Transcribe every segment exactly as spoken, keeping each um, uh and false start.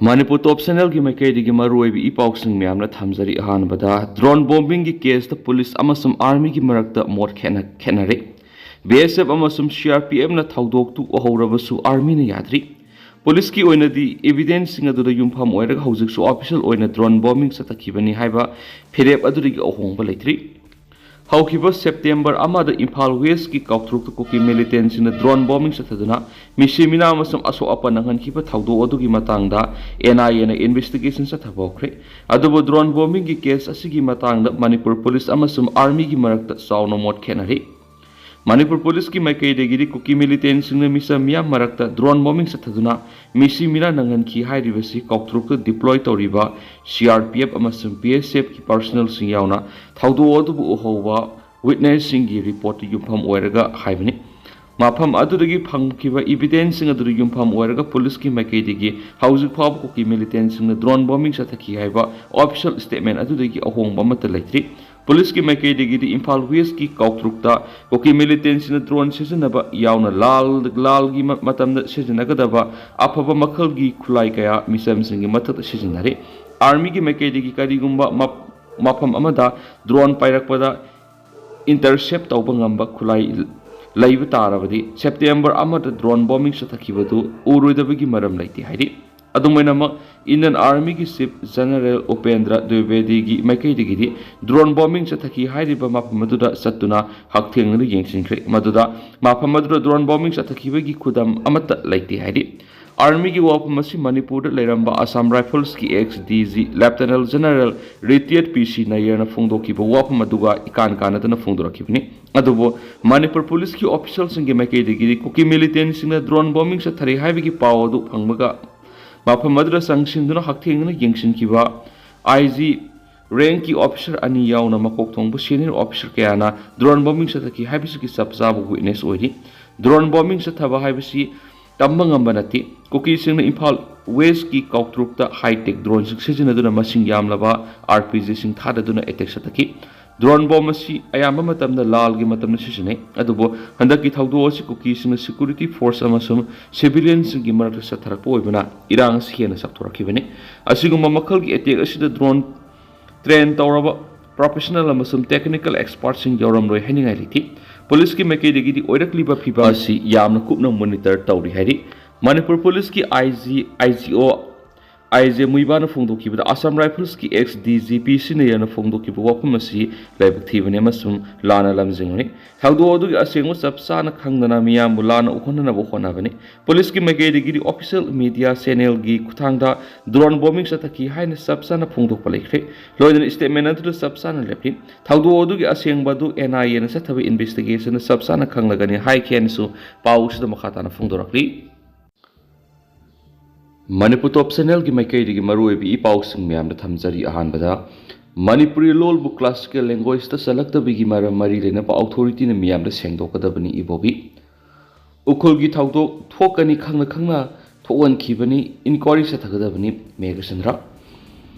ꯃꯅꯤꯄꯨꯔ ꯇꯣꯞ ꯆꯦꯅꯦꯜꯒꯤ ꯃꯥꯏꯀꯩꯗꯒꯤ ꯃꯔꯨꯑꯣꯏꯕ ꯏ ꯄꯥꯎꯁꯤꯡ ꯃꯌꯥꯝꯅ ꯊꯝꯖꯔꯤ꯫ ꯑꯍꯥꯟꯕꯗ, ꯗ꯭ꯔꯣꯟ ꯕꯣꯝꯕꯤꯡꯒꯤ ꯀꯦꯁꯇ ꯄꯨꯂꯤꯁ ꯑꯃꯁꯨꯡ ꯑꯥꯔꯃꯤꯒꯤ ꯃꯔꯛꯇ ꯃꯣꯠ ꯈꯦꯠꯅ ꯈꯦꯠꯅꯔꯦ꯫ ꯕꯤ ꯑꯦꯁ ꯑꯦꯐ ꯑꯃꯁꯨꯡ ꯁꯤ ꯑꯥꯔ ꯄꯤ ꯑꯦꯐꯅ ꯊꯧꯗꯣꯛꯇꯨ ꯎꯍꯧꯔꯕꯁꯨ ꯑꯥꯔꯃꯤꯅ ꯌꯥꯗ꯭ꯔꯤ꯫ ꯄꯨꯂꯤꯁꯀꯤ ꯑꯣꯏꯅꯗꯤ ꯏꯕꯤꯗꯦꯟꯁꯁꯤꯡ ꯑꯗꯨꯗ ꯌꯨꯝꯐꯝ ꯑꯣꯏꯔꯒ ꯍꯧꯖꯤꯛꯁꯨ ꯑꯣꯐꯤꯁꯤꯌꯦꯜ ꯑꯣꯏꯅ ꯗ꯭ꯔꯣꯟ ꯕꯣꯝꯕꯤꯡ ꯆꯠꯊꯈꯤꯕꯅꯤ ꯍꯥꯏꯕ ꯐꯤꯔꯦꯞ ꯑꯗꯨꯗꯒꯤ ꯑꯍꯣꯡꯕ ꯂꯩꯇ꯭ꯔꯤ꯫ ꯍꯧꯈꯤꯕ ꯁꯦꯞꯇꯦꯝꯕꯔ ꯑꯃꯗ ꯏꯝꯐꯥꯜ ꯋꯦꯁꯀꯤ ꯀꯥꯎꯇ꯭ꯔꯨꯛꯇ ꯀꯨꯀꯤ ꯃꯤꯂꯤꯇꯦꯟꯁꯤꯡꯅ ꯗ꯭ꯔꯣꯟ ꯕꯣꯝꯕꯤꯡ ꯆꯠꯊꯗꯨꯅ ꯃꯤꯁꯤ ꯃꯤꯅꯥ ꯑꯃꯁꯨꯡ ꯑꯁꯣꯛ ꯑꯄꯟ ꯅꯪꯍꯟꯈꯤꯕ ꯊꯧꯗꯣꯛ ꯑꯗꯨꯒꯤ ꯃꯇꯥꯡꯗ ꯑꯦꯟ ꯑꯥꯏ ꯑꯦꯅ ꯏꯟꯚꯦꯁꯇꯤꯒꯦꯁꯟ ꯆꯠꯊꯕ ꯍꯧꯈ꯭ꯔꯦ꯫ ꯑꯗꯨꯕꯨ ꯗ꯭ꯔꯣꯟ ꯕꯣꯝꯕꯤꯡꯒꯤ ꯀꯦꯁ ꯑꯁꯤꯒꯤ ꯃꯇꯥꯡꯗ ꯃꯅꯤꯄꯨꯔ ꯄꯨꯂꯤꯁ ꯑꯃꯁꯨꯡ ꯑꯥꯔꯃꯤꯒꯤ ꯃꯔꯛꯇ ꯆꯥꯎꯅ ꯃꯣꯠ ꯈꯦꯠꯅꯔꯤ꯫ ꯃꯅꯤꯄꯨꯔ ꯄꯨꯂꯤꯁꯀꯤ ꯃꯥꯏꯀꯩꯗꯒꯤꯗꯤ ꯀꯨꯀꯤ ꯃꯤꯂꯤꯇꯦꯟꯁꯤꯡꯅ ꯃꯤꯆꯝ ꯃꯤꯌꯥꯝ ꯃꯔꯛꯇ ꯗ꯭ꯔꯣꯟ ꯕꯣꯝꯕꯤꯡ ꯆꯠꯊꯗꯨꯅ ꯃꯤꯁꯤ ꯃꯤꯅꯥ ꯅꯪꯍꯟꯈꯤ ꯍꯥꯏꯔꯤꯕꯁꯤ ꯀꯥꯎꯇ꯭ꯔꯨꯛꯇ ꯗꯤꯄ꯭ꯂꯣꯏ ꯇꯧꯔꯤꯕ ꯁꯤ ꯑꯥꯔ ꯄꯤ ꯑꯦꯐ ꯑꯃꯁꯨꯡ ꯕꯤ ꯑꯦꯁ ꯑꯦꯐꯀꯤ ꯄꯥꯔꯁꯣꯅꯦꯜꯁꯤꯡ ꯌꯥꯎꯅ ꯊꯧꯗꯣꯛ ꯑꯗꯨꯕꯨ ꯎꯍꯧꯕ ꯋꯤꯠꯅꯦꯁꯁꯤꯡꯒꯤ ꯔꯤꯄꯣꯔꯠꯇ ꯌꯨꯝꯐꯝ ꯑꯣꯏꯔꯒ ꯍꯥꯏꯕꯅꯤ꯫ ꯃꯐꯝ ꯑꯗꯨꯗꯒꯤ ꯐꯪꯈꯤꯕ ꯏꯕꯤꯗꯦꯟꯁꯁꯤꯡ ꯑꯗꯨꯗ ꯌꯨꯝꯐꯝ ꯑꯣꯏꯔꯒ ꯄꯨꯂꯤꯁꯀꯤ ꯃꯥꯏꯀꯩꯗꯒꯤ ꯍꯧꯖꯤꯛ ꯐꯥꯎꯕ ꯀꯨꯀꯤ ꯃꯤꯂꯤꯇꯦꯟꯁꯤꯡꯅ ꯗ꯭ꯔꯣꯟ ꯕꯣꯝꯕꯤꯡ ꯆꯠꯊꯈꯤ ꯍꯥꯏꯕ ꯑꯣꯐꯤꯁꯤꯌꯦꯜ ꯁ꯭ꯇꯦꯠꯃꯦꯟ ꯑꯗꯨꯗꯒꯤ ꯑꯍꯣꯡꯕ ꯑꯃꯠꯇ ꯂꯩꯇ꯭ꯔꯤ꯫ ꯄꯨꯂꯤꯁꯀꯤ ꯃꯥꯏꯀꯩꯗꯒꯤꯗꯤ ꯏꯝꯐꯥꯜ ꯋꯦꯁꯀꯤ ꯀꯥꯎꯇ꯭ꯔꯨꯛꯇ ꯀꯨꯀꯤ ꯃꯤꯂꯤꯇꯦꯟꯁꯤꯡꯅ ꯗ꯭ꯔꯣꯟ ꯁꯤꯖꯤꯟꯅꯕ ꯌꯥꯎꯅ ꯂꯥꯜ-, ꯂꯥꯜꯒꯤ ꯃ-, ꯃꯇꯝꯗ ꯁꯤꯖꯤꯟꯅꯒꯗꯕ ꯑꯐꯕ ꯃꯈꯜꯒꯤ ꯈꯨꯠꯂꯥꯏ ꯀꯌꯥ ꯃꯤꯆꯝꯁꯤꯡꯒꯤ ꯃꯊꯛꯇ ꯁꯤꯖꯤꯟꯅꯔꯤ꯫ ꯑꯥꯔꯃꯤꯒꯤ ꯃꯥꯏꯀꯩꯗꯒꯤ ꯀꯔꯤꯒꯨꯝꯕ ꯃꯞ-, ꯃꯐꯝ ꯑꯃꯗ ꯗ꯭ꯔꯣꯟ ꯄꯥꯏꯔꯛꯄꯗ ꯏꯟꯇꯔꯁꯦꯞ ꯇꯧꯕ ꯉꯝꯕ ꯈꯨꯠꯂꯥꯏ ꯂꯩꯕ ꯇꯥꯔꯕꯗꯤ ꯁꯦꯞꯇꯦꯝꯕꯔ ꯑꯃꯗ ꯗ꯭ꯔꯣꯟ ꯕꯣꯝꯕꯤꯡ ꯆꯠꯊꯈꯤꯕꯗꯨ ꯎꯔꯣꯏꯗꯕꯒꯤ ꯃꯔꯝ ꯂꯩꯇꯦ ꯍꯥꯏꯔꯤ꯫ ꯑꯗꯨꯝ ꯑꯣꯏꯅꯃꯛ, ꯏꯟꯗꯤꯌꯟ ꯑꯥꯔꯃꯤꯒꯤ ꯆꯤꯐ ꯖꯦꯅꯔꯦꯜ ꯎꯄꯦꯟꯗ꯭ꯔ ꯗ꯭ꯋꯤꯕꯦꯗꯤꯒꯤ ꯃꯥꯏꯀꯩꯗꯒꯤꯗꯤ ꯗ꯭ꯔꯣꯟ ꯕꯣꯝꯕꯤꯡ ꯆꯠꯊꯈꯤ ꯍꯥꯏꯔꯤꯕ ꯃꯐꯝ ꯑꯗꯨꯗ ꯆꯠꯇꯨꯅ ꯍꯛꯊꯦꯡꯅꯅ ꯌꯦꯡꯁꯤꯟꯈ꯭ꯔꯦ꯫ ꯃꯗꯨꯗ ꯃꯐꯝ ꯑꯗꯨꯗ ꯗ꯭ꯔꯣꯟ ꯕꯣꯝꯕꯤꯡ ꯆꯠꯊꯈꯤꯕꯒꯤ ꯈꯨꯗꯝ ꯑꯃꯠꯇ ꯂꯩꯇꯦ ꯍꯥꯏꯔꯤ꯫ ꯑꯥꯔꯃꯤꯒꯤ ꯋꯥꯐꯝ ꯑꯁꯤ ꯃꯅꯤꯄꯨꯔꯗ ꯂꯩꯔꯝꯕ Assam ꯔꯥꯏꯐꯜꯁꯀꯤ X D G ꯂꯦꯐꯇꯤꯅꯦꯟ general ꯔꯤꯇꯤꯌꯔꯗ ꯄꯤ ꯁꯤ ꯅꯌꯔꯅ ꯐꯣꯡꯗꯣꯛꯈꯤꯕ ꯋꯥꯐꯝ ꯑꯗꯨꯒ ꯏꯀꯥꯟ ꯀꯥꯟꯅꯗꯅ ꯐꯣꯡꯗꯣꯔꯛꯈꯤꯕꯅꯤ꯫ ꯑꯗꯨꯕꯨ ꯃꯅꯤꯄꯨꯔ ꯄꯨꯂꯤꯁꯀꯤ ꯑꯣꯐꯤꯁꯤꯌꯦꯜꯁꯤꯡꯒꯤ ꯃꯥꯏꯀꯩꯗꯒꯤꯗꯤ ꯀꯨꯀꯤ ꯃꯤꯂꯤꯇꯦꯟꯁꯤꯡꯅ ꯗ꯭ꯔꯣꯟ ꯕꯣꯝꯕꯤꯡ ꯆꯠꯊꯔꯤ ꯍꯥꯏꯕꯒꯤ ꯄꯥꯎ ꯑꯗꯨ ꯐꯪꯕꯒ ꯃꯐꯝ ꯑꯗꯨꯗ ꯆꯪꯁꯤꯟꯗꯨꯅ ꯍꯛꯊꯦꯡꯅꯅ ꯌꯦꯡꯁꯤꯟꯈꯤꯕ ꯑꯥꯏ ꯖꯤ ꯔꯦꯡꯀꯤ ꯑꯣꯐꯤꯁꯥꯔ ꯑꯅꯤ ꯌꯥꯎꯅ ꯃꯀꯣꯛ ꯊꯣꯡꯕ ꯁꯦꯅꯤꯌꯔ ꯑꯣꯐꯤꯁꯥꯔ ꯀꯌꯥꯅ ꯗ꯭ꯔꯣꯟ ꯕꯣꯝꯕꯤꯡ ꯆꯠꯊꯈꯤ ꯍꯥꯏꯕꯁꯤꯒꯤ ꯆꯞ ꯆꯥꯕ ꯋꯤꯠꯅꯦꯁ ꯑꯣꯏꯔꯤ꯫ ꯗ꯭ꯔꯣꯟ ꯕꯣꯝꯕꯤꯡ ꯆꯠꯊꯕ ꯍꯥꯏꯕꯁꯤ ꯇꯝꯕ ꯉꯝꯕ ꯅꯠꯇꯦ꯫ ꯀꯨꯀꯤꯁꯤꯡꯅ ꯏꯝꯐꯥꯜ ꯋꯦꯁꯀꯤ ꯀꯥꯎꯇ꯭ꯔꯨꯛꯇ ꯍꯥꯏ-ꯇꯦꯛ ꯗ꯭ꯔꯣꯟꯁꯤꯡ ꯁꯤꯖꯤꯟꯅꯗꯨꯅ ꯃꯁꯤꯡ ꯌꯥꯝꯂꯕ ꯑꯥꯔ ꯄꯤ ꯖꯤꯁꯤꯡ ꯊꯥꯗꯗꯨꯅ ꯑꯦꯇꯦꯛ ꯆꯠꯊꯈꯤ꯫ Drone bomb ꯑꯁꯤ ꯑꯌꯥꯝꯕ ꯃꯇꯝꯗ ꯂꯥꯜꯒꯤ ꯃꯇꯝꯗ ꯁꯤꯖꯤꯟꯅꯩ, ꯑꯗꯨꯕꯨ ꯍꯟꯗꯛꯀꯤ ꯊꯧꯗꯣꯛ ꯑꯁꯤ ꯀꯨꯀꯤꯁꯤꯡꯅ security force ꯑꯃꯁꯨꯡ civilianꯁꯤꯡꯒꯤ ꯃꯔꯛꯇ ꯆꯠꯊꯔꯛꯄ ꯑꯣꯏꯕꯅ ꯏꯔꯥꯡ ꯑꯁꯤ ꯍꯦꯟꯅ ꯆꯥꯎꯊꯣꯔꯛꯈꯤꯕꯅꯤ꯫ ꯑꯁꯤꯒꯨꯝꯕ ꯃꯈꯜꯒꯤ attack ꯑꯁꯤꯗ drone train ꯇꯧꯔꯕ professional ꯑꯃꯁꯨꯡ technical expertꯁꯤꯡ ꯌꯥꯎꯔꯝꯂꯣꯏ ꯍꯥꯏꯅꯤꯡꯉꯥꯏ ꯂꯩꯇꯦ꯫ ꯄꯨꯂꯤꯁꯀꯤ ꯃꯥꯏꯀꯩꯗꯒꯤꯗꯤ ꯑꯣꯏꯔꯛꯂꯤꯕ ꯐꯤꯚꯝ ꯑꯁꯤ ꯌꯥꯝꯅ ꯀꯨꯞꯅ monitor ꯇꯧꯔꯤ ꯍꯥꯏꯔꯤ꯫ ꯃꯅꯤꯄꯨꯔ ꯄꯨꯂꯤꯁꯀꯤ IG, IGO, ꯑꯥꯏ ꯖꯦ ꯃꯨꯏꯕꯥꯅ ꯐꯣꯡꯗꯣꯛꯈꯤꯕꯗ, ꯑꯁꯥꯝ ꯔꯥꯏꯐꯜꯁꯀꯤ ex DGP ꯁꯤꯅ ꯍꯦꯟꯅ ꯐꯣꯡꯗꯣꯛꯈꯤꯕ ꯋꯥꯐꯝ ꯑꯁꯤ ꯂꯥꯏꯕꯛ ꯊꯤꯕꯅꯤ ꯑꯃꯁꯨꯡ ꯂꯥꯟꯅ ꯂꯝꯖꯤꯡꯕꯅꯤ꯫ ꯊꯧꯗꯣꯛ ꯑꯗꯨꯒꯤ ꯑꯁꯦꯡꯕ ꯆꯞ ꯆꯥꯅ ꯈꯪꯗꯅ ꯃꯤꯌꯥꯝꯕꯨ ꯂꯥꯟꯅ ꯎꯍꯟꯅꯅꯕ ꯍꯣꯠꯅꯕꯅꯤ꯫ ꯄꯨꯂꯤꯁꯀꯤ ꯃꯥꯏꯀꯩꯗꯒꯤꯗꯤ official media channelꯒꯤ ꯈꯨꯠꯊꯥꯡꯗ drone bombing ꯆꯠꯊꯈꯤ ꯍꯥꯏꯅ ꯆꯞ ꯆꯥꯅ ꯐꯣꯡꯗꯣꯛꯄ ꯂꯩꯈ꯭ꯔꯦ꯫ ꯂꯣꯏꯅꯅ statement ꯑꯗꯨꯗ ꯆꯞ ꯆꯥꯅ ꯂꯦꯞꯂꯤ꯫ ꯊꯧꯗꯣꯛ ꯑꯗꯨꯒꯤ ꯑꯁꯦꯡꯕ ꯑꯗꯨ NIAꯅ ꯆꯠꯊꯕ investigationꯗ ꯆꯞ ꯆꯥꯅ ꯈꯪꯂꯒꯅꯤ ꯍꯥꯏꯈꯤ ꯍꯥꯏꯅꯁꯨ ꯄꯥꯎ ꯑꯁꯤꯗ ꯃꯈꯥ ꯇꯥꯅ ꯐꯣꯡꯗꯣꯔꯛꯂꯤ꯫ ꯃꯅꯤꯄꯨꯔ Top Channelꯒꯤ ꯃꯥꯏꯀꯩꯗꯒꯤ ꯃꯔꯨꯑꯣꯏꯕ ꯏ ꯄꯥꯎꯁꯤꯡ ꯃꯌꯥꯝꯗ ꯊꯝꯖꯔꯤ꯫ ꯑꯍꯥꯟꯕꯗ, ꯃꯅꯤꯄꯨꯔꯤ ꯂꯣꯜꯕꯨ classical languageꯇ ꯆꯜꯂꯛꯇꯕꯒꯤ ꯃꯔꯝ ꯃꯔꯤ ꯂꯩꯅꯕ authorityꯅ ꯃꯤꯌꯥꯝꯗ ꯁꯦꯡꯗꯣꯛꯀꯗꯕꯅꯤ꯫ ꯏꯕꯣꯕꯤ, ꯎꯈ꯭ꯔꯨꯜꯒꯤ ꯊꯧꯗꯣꯛ ꯊꯣꯛꯀꯅꯤ ꯈꯪꯅ ꯈꯪꯅ ꯊꯣꯛꯍꯟꯈꯤꯕꯅꯤ, inquiry ꯆꯠꯊꯒꯗꯕꯅꯤ꯫ ꯃꯦꯘꯆꯟꯗ꯭ꯔ,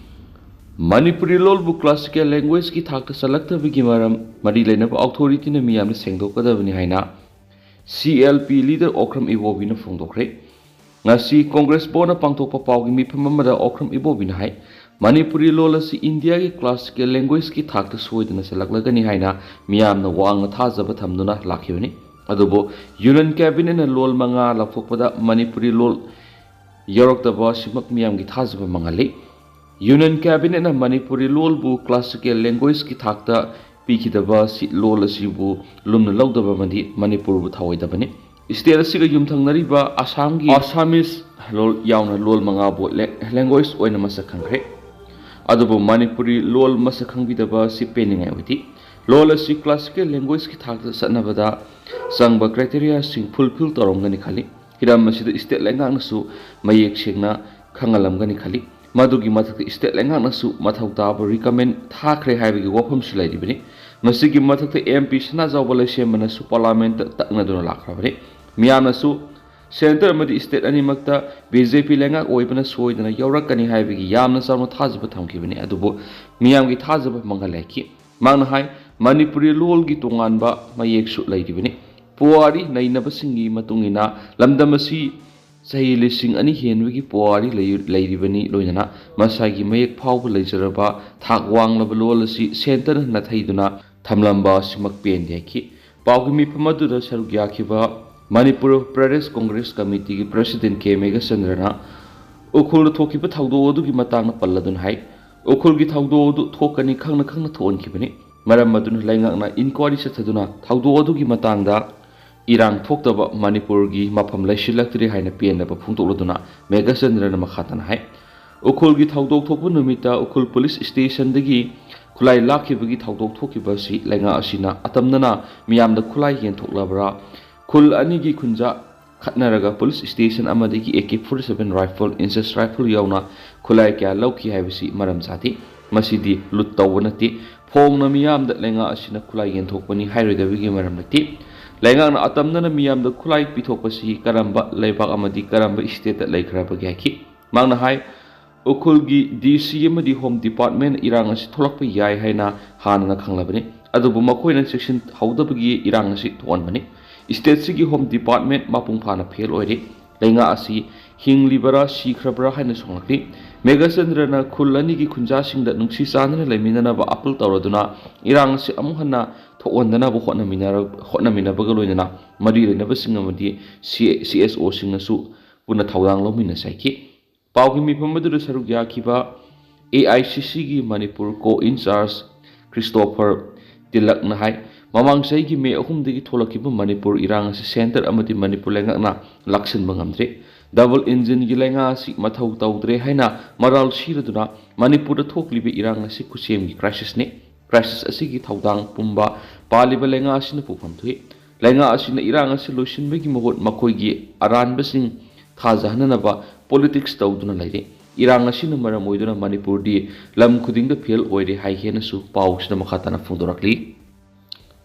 ꯃꯅꯤꯄꯨꯔꯤ ꯂꯣꯜꯕꯨ classical languageꯀꯤ ꯊꯥꯛꯇ ꯆꯜꯂꯛꯇꯕꯒꯤ ꯃꯔꯝ ꯃꯔꯤ ꯂꯩꯅꯕ authorityꯅ ꯃꯤꯌꯥꯝꯗ ꯁꯦꯡꯗꯣꯛꯀꯗꯕꯅꯤ ꯍꯥꯏꯅ CLP leader ꯑꯣꯀ꯭ꯔꯝ ꯏꯕꯣꯕꯤꯅ ꯐꯣꯡꯗꯣꯛꯈ꯭ꯔꯦ꯫ ꯉꯁꯤ Congress Bhavanꯗ ꯄꯥꯡꯊꯣꯛꯄ ꯄꯥꯎꯒꯤ ꯃꯤꯐꯝ ꯑꯃꯗ ꯑꯣꯀ꯭ꯔꯝ ꯏꯕꯣꯕꯤꯅ ꯍꯥꯏ, ꯃꯅꯤꯄꯨꯔꯤ ꯂꯣꯜ ꯑꯁꯤ ꯏꯟꯗꯤꯌꯥꯒꯤ classical languageetꯀꯤ ꯊꯥꯛꯇ ꯁꯣꯏꯗꯅ ꯆꯜꯂꯛꯂꯒꯅꯤ ꯍꯥꯏꯅ ꯃꯤꯌꯥꯝꯅ ꯋꯥꯡꯅ ꯊꯥꯖꯕ ꯊꯝꯗꯨꯅ ꯂꯥꯛꯈꯤꯕꯅꯤ꯫ ꯑꯗꯨꯕꯨ Union Cabinetꯅ ꯂꯣꯜ ꯃꯉꯥ ꯂꯧꯊꯣꯛꯄꯗ ꯃꯅꯤꯄꯨꯔꯤ ꯂꯣꯜ ꯌꯥꯎꯔꯛꯇꯕ ꯑꯁꯤꯃꯛ ꯃꯤꯌꯥꯝꯒꯤ ꯊꯥꯖꯕ ꯃꯥꯡꯍꯜꯂꯤ꯫ Union Cabinetꯅ ꯃꯅꯤꯄꯨꯔꯤ ꯂꯣꯜꯕꯨ classical languageꯀꯤ ꯊꯥꯛꯇ ꯄꯤꯈꯤꯗꯕ ꯑꯁꯤ ꯂꯣꯜ ꯑꯁꯤꯕꯨ ꯂꯨꯝꯅ ꯂꯧꯗꯕ ꯑꯃꯗꯤ ꯃꯅꯤꯄꯨꯔꯕꯨ ꯊꯑꯣꯏꯗꯕꯅꯤ꯫ State ꯑꯁꯤꯒ ꯌꯨꯝꯊꯪꯅꯔꯤꯕ ꯑꯁꯥꯝꯒꯤ Assamese ꯂꯣꯜ ꯌꯥꯎꯅ ꯂꯣꯜ ꯃꯉꯥꯕꯨ ꯂꯦ-, language ꯑꯣꯏꯅ ꯃꯁꯛ ꯈꯪꯈ꯭ꯔꯦ꯫ ꯑꯗꯨꯕꯨ ꯃꯅꯤꯄꯨꯔꯤ ꯂꯣꯜ ꯃꯁꯛ ꯈꯪꯕꯤꯗꯕ ꯑꯁꯤ ꯄꯦꯟꯅꯤꯡꯉꯥꯏ ꯑꯣꯏꯗꯦ꯫ ꯂꯣꯜ ꯑꯁꯤ classical languageꯀꯤ ꯊꯥꯛꯇ ꯆꯠꯅꯕꯗ ꯆꯪꯕ criteriaꯁꯤꯡ fulfil ꯇꯧꯔꯝꯒꯅꯤ ꯈꯜꯂꯤ꯫ ꯍꯤꯔꯝ ꯑꯁꯤꯗ state ꯂꯩꯉꯥꯛꯅꯁꯨ ꯃꯌꯦꯛ ꯁꯦꯡꯅ ꯈꯪꯍꯜꯂꯝꯒꯅꯤ ꯈꯜꯂꯤ꯫ ꯃꯗꯨꯒꯤ ꯃꯊꯛꯇ state ꯂꯩꯉꯥꯛꯅꯁꯨ ꯃꯊꯧ ꯇꯥꯕ recommend ꯊꯥꯈ꯭ꯔꯦ ꯍꯥꯏꯕꯒꯤ ꯋꯥꯐꯝꯁꯨ ꯂꯩꯔꯤꯕꯅꯤ꯫ ꯃꯁꯤꯒꯤ ꯃꯊꯛꯇ MP ꯁꯅꯥꯖꯥꯎꯕ ꯂꯩꯁꯦꯝꯕꯅꯁꯨ Parliamentꯇ ꯇꯛꯅꯗꯨꯅ ꯂꯥꯛꯈ꯭ꯔꯕꯅꯤ꯫ ꯃꯤꯌꯥꯝꯅꯁꯨ Centre ꯑꯃꯗꯤ state ꯑꯅꯤꯃꯛꯇ BJP ꯂꯩꯉꯥꯛ ꯑꯣꯏꯕꯅ ꯁꯣꯏꯗꯅ ꯌꯧꯔꯛꯀꯅꯤ ꯍꯥꯏꯕꯒꯤ ꯌꯥꯝꯅ ꯆꯥꯎꯅ ꯊꯥꯖꯕ ꯊꯝꯈꯤꯕꯅꯤ꯫ ꯑꯗꯨꯕꯨ ꯃꯤꯌꯥꯝꯒꯤ ꯊꯥꯖꯕ ꯃꯥꯡꯍꯜꯂꯛꯈꯤ꯫ ꯃꯍꯥꯛꯅ ꯍꯥꯏ, ꯃꯅꯤꯄꯨꯔꯤ ꯂꯣꯜꯒꯤ ꯇꯣꯉꯥꯟꯕ ꯃꯌꯦꯛꯁꯨ ꯂꯩꯔꯤꯕꯅꯤ꯫ ꯄꯨꯋꯥꯔꯤ ꯅꯩꯅꯕꯁꯤꯡꯒꯤ ꯃꯇꯨꯡ ꯏꯟꯅ ꯂꯝꯗꯝ ꯑꯁꯤ ꯆꯍꯤ ꯂꯤꯁꯤꯡ ꯑꯅꯤ ꯍꯦꯟꯕꯒꯤ ꯄꯨꯋꯥꯔꯤ ꯂꯩ-, ꯂꯩꯔꯤꯕꯅꯤ, ꯂꯣꯏꯅꯅ ꯃꯁꯥꯒꯤ ꯃꯌꯦꯛ ꯐꯥꯎꯕ ꯂꯩꯖꯔꯕ ꯊꯥꯛ ꯋꯥꯡꯂꯕ ꯂꯣꯜ ꯑꯁꯤ centreꯅ ꯅꯥꯊꯩꯗꯨꯅ ꯊꯝꯂꯝꯕ ꯑꯁꯤꯃꯛ ꯄꯦꯟꯗꯦ ꯍꯥꯏꯈꯤ꯫ ꯄꯥꯎꯒꯤ ꯃꯤꯐꯝ ꯑꯗꯨꯗ ꯁꯔꯨꯛ ꯌꯥꯈꯤꯕ ꯃꯅꯤꯄꯨꯔ ꯄ꯭ꯔꯗꯦꯁ ꯀꯪꯒ꯭ꯔꯦꯁ ꯀꯃꯤꯇꯤꯒꯤ president ꯀꯦ ꯃꯦꯘꯆꯟꯗ꯭ꯔꯅ ꯎꯈ꯭ꯔꯨꯜꯗ ꯊꯣꯛꯈꯤꯕ ꯊꯧꯗꯣꯛ ꯑꯗꯨꯒꯤ ꯃꯇꯥꯡꯗ ꯄꯜꯂꯗꯨꯅ ꯍꯥꯏ, ꯎꯈ꯭ꯔꯨꯜꯒꯤ ꯊꯧꯗꯣꯛ ꯑꯗꯨ ꯊꯣꯛꯀꯅꯤ ꯈꯪꯅ ꯈꯪꯅ ꯊꯣꯛꯍꯟꯈꯤꯕꯅꯤ꯫ ꯃꯔꯝ ꯑꯗꯨꯅ ꯂꯩꯉꯥꯛꯅ inquiry ꯆꯠꯊꯗꯨꯅ ꯊꯧꯗꯣꯛ ꯑꯗꯨꯒꯤ ꯃꯇꯥꯡꯗ ꯏꯔꯥꯡ ꯊꯣꯛꯇꯕ ꯃꯅꯤꯄꯨꯔꯒꯤ ꯃꯐꯝ ꯂꯩꯁꯤꯜꯂꯛꯇ꯭ꯔꯦ ꯍꯥꯏꯅ ꯄꯦꯟꯗꯕ ꯐꯣꯡꯗꯣꯛꯂꯗꯨꯅ ꯃꯦꯘꯆꯟꯗ꯭ꯔꯅ ꯃꯈꯥ ꯇꯥꯅ ꯍꯥꯏ, ꯎꯈ꯭ꯔꯨꯜꯒꯤ ꯊꯧꯗꯣꯛ ꯊꯣꯛꯄ ꯅꯨꯃꯤꯠꯇ ꯎꯈ꯭ꯔꯨꯜ ꯄꯨꯂꯤꯁ ꯁ꯭ꯇꯦꯁꯟꯗꯒꯤ ꯈꯨꯠꯂꯥꯏ ꯂꯥꯛꯈꯤꯕꯒꯤ ꯊꯧꯗꯣꯛ ꯊꯣꯛꯈꯤꯕ ꯑꯁꯤ ꯂꯩꯉꯥꯛ ꯑꯁꯤꯅ ꯑꯇꯝꯅꯅ ꯃꯤꯌꯥꯝꯗ ꯈꯨꯠꯂꯥꯏ ꯌꯦꯟꯊꯣꯛꯂꯕ꯭ꯔꯥ, ꯈꯨꯜ ꯑꯅꯤꯒꯤ ꯈꯨꯟꯖꯥ ꯈꯠꯅꯔꯒ ꯄꯨꯂꯤꯁ ꯁ꯭ꯇꯦꯁꯟ ꯑꯃꯗꯒꯤ AK forty seven rifle, inches rifle ꯌꯥꯎꯅ ꯈꯨꯠꯂꯥꯏ ꯀꯌꯥ ꯂꯧꯈꯤ ꯍꯥꯏꯕꯁꯤ ꯃꯔꯝ ꯆꯥꯗꯦ꯫ ꯃꯁꯤꯗꯤ ꯂꯨꯠ ꯇꯧꯕ ꯅꯠꯇꯦ꯫ ꯐꯣꯡꯅ ꯃꯤꯌꯥꯝꯗ ꯂꯩꯉꯥꯛ ꯑꯁꯤꯅ ꯈꯨꯠꯂꯥꯏ ꯌꯦꯟꯊꯣꯛꯄꯅꯤ ꯍꯥꯏꯔꯣꯏꯗꯕꯒꯤ ꯃꯔꯝ ꯂꯩꯇꯦ꯫ ꯂꯩꯉꯥꯛꯅ ꯑꯇꯝꯅꯅ ꯃꯤꯌꯥꯝꯗ ꯈꯨꯠꯂꯥꯏ ꯄꯤꯊꯣꯛꯄꯁꯤ ꯀꯔꯝꯕ ꯂꯩꯕꯥꯛ ꯑꯃꯗꯤ ꯀꯔꯝꯕ stateꯇ ꯂꯩꯈ꯭ꯔꯕꯒꯦ ꯍꯥꯏꯈꯤ꯫ ꯃꯍꯥꯛꯅ ꯍꯥꯏ, ꯎꯈ꯭ꯔꯨꯜꯒꯤ DC ꯑꯃꯗꯤ Home Department ꯏꯔꯥꯡ ꯑꯁꯤ ꯊꯣꯛꯂꯛꯄ ꯌꯥꯏ ꯍꯥꯏꯅ ꯍꯥꯟꯅꯅ ꯈꯪꯂꯕꯅꯤ, ꯑꯗꯨꯕꯨ ꯃꯈꯣꯏꯅ ꯆꯦꯛꯁꯤꯟꯍꯧꯗꯕꯒꯤ ꯏꯔꯥꯡ ꯑꯁꯤ ꯊꯣꯛꯍꯟꯕꯅꯤ꯫ Stateꯁꯤꯒꯤ Home Department ꯃꯄꯨꯡ ꯐꯥꯅ fail ꯑꯣꯏꯔꯦ꯫ ꯂꯩꯉꯥꯛ ꯑꯁꯤ ꯍꯤꯡꯂꯤꯕꯔꯥ ꯁꯤꯈ꯭ꯔꯕ꯭ꯔꯥ ꯍꯥꯏꯅꯁꯨ ꯍꯪꯂꯛꯂꯤ꯫ ꯃꯦꯘꯆꯟꯗ꯭ꯔꯅ ꯈꯨꯜ ꯑꯅꯤꯒꯤ ꯈꯨꯟꯖꯥꯁꯤꯡꯗ ꯅꯨꯡꯁꯤ ꯆꯥꯟꯅꯅ ꯂꯩꯃꯤꯟꯅꯅꯕ appeal ꯇꯧꯔꯗꯨꯅ ꯏꯔꯥꯡ ꯑꯁꯤ ꯑꯃꯨꯛ ꯍꯟꯅ ꯊꯣꯛꯍꯟꯗꯅꯕ ꯍꯣꯠꯅꯃꯤꯟꯅꯔ-, ꯍꯣꯠꯅꯃꯤꯟꯅꯕꯒ ꯂꯣꯏꯅꯅ ꯃꯔꯤ ꯂꯩꯅꯕꯁꯤꯡ ꯑꯃꯗꯤ ꯁꯤ-, CSOꯁꯤꯡꯅꯁꯨ ꯄꯨꯟꯅ ꯊꯧꯗꯥꯡ ꯂꯧꯃꯤꯟꯅꯁꯤ ꯍꯥꯏꯈꯤ꯫ ꯄꯥꯎꯒꯤ ꯃꯤꯐꯝ ꯑꯗꯨꯗ ꯁꯔꯨꯛ ꯌꯥꯈꯤꯕ AICCꯒꯤ ꯃꯅꯤꯄꯨꯔ co-in-charge ꯈ꯭ꯔꯤꯁꯇꯣꯐꯔ ꯇꯤꯂꯛꯅ ꯍꯥꯏ, ꯃꯃꯥꯡ ꯆꯍꯤꯒꯤ ꯃꯦ ꯑꯍꯨꯝꯗꯒꯤ ꯊꯣꯛꯂꯛꯈꯤꯕ ꯃꯅꯤꯄꯨꯔ ꯏꯔꯥꯡ ꯑꯁꯤ centre ꯑꯃꯗꯤ ꯃꯅꯤꯄꯨꯔ ꯂꯩꯉꯥꯛꯅ ꯂꯥꯛꯁꯤꯟꯕ ꯉꯝꯗ꯭ꯔꯦ꯫ Double engineꯒꯤ ꯂꯩꯉꯥꯛ ꯑꯁꯤ ꯃꯊꯧ ꯇꯧꯗ꯭ꯔꯦ ꯍꯥꯏꯅ ꯃꯔꯥꯜ ꯁꯤꯔꯗꯨꯅ ꯃꯅꯤꯄꯨꯔꯗ ꯊꯣꯛꯂꯤꯕ ꯏꯔꯥꯡ ꯑꯁꯤ ꯈꯨꯠꯁꯦꯝꯒꯤ crisisꯅꯤ꯫ Crisis ꯑꯁꯤꯒꯤ ꯊꯧꯗꯥꯡ ꯄꯨꯝꯕ ꯄꯥꯜꯂꯤꯕ ꯂꯩꯉꯥꯛ ꯑꯁꯤꯅ ꯄꯨꯐꯝ ꯊꯣꯛꯏ꯫ ꯂꯩꯉꯥꯛ ꯑꯁꯤꯅ ꯏꯔꯥꯡ ꯑꯁꯤ ꯂꯣꯏꯁꯤꯟꯕꯒꯤ ꯃꯍꯨꯠ ꯃꯈꯣꯏꯒꯤ ꯑꯔꯥꯟꯕꯁꯤꯡ ꯊꯥꯖꯍꯟꯅꯅꯕ politics ꯇꯧꯗꯨꯅ ꯂꯩꯔꯦ꯫ ꯏꯔꯥꯡ ꯑꯁꯤꯅ ꯃꯔꯝ ꯑꯣꯏꯗꯨꯅ ꯃꯅꯤꯄꯨꯔꯗꯤ ꯂꯝ ꯈꯨꯗꯤꯡꯗ fail ꯑꯣꯏꯔꯦ ꯍꯥꯏ ꯍꯦꯟꯅꯁꯨ ꯄꯥꯎꯁꯤꯅ ꯃꯈꯥ ꯇꯥꯅ ꯐꯣꯡꯗꯣꯔꯛꯂꯤ꯫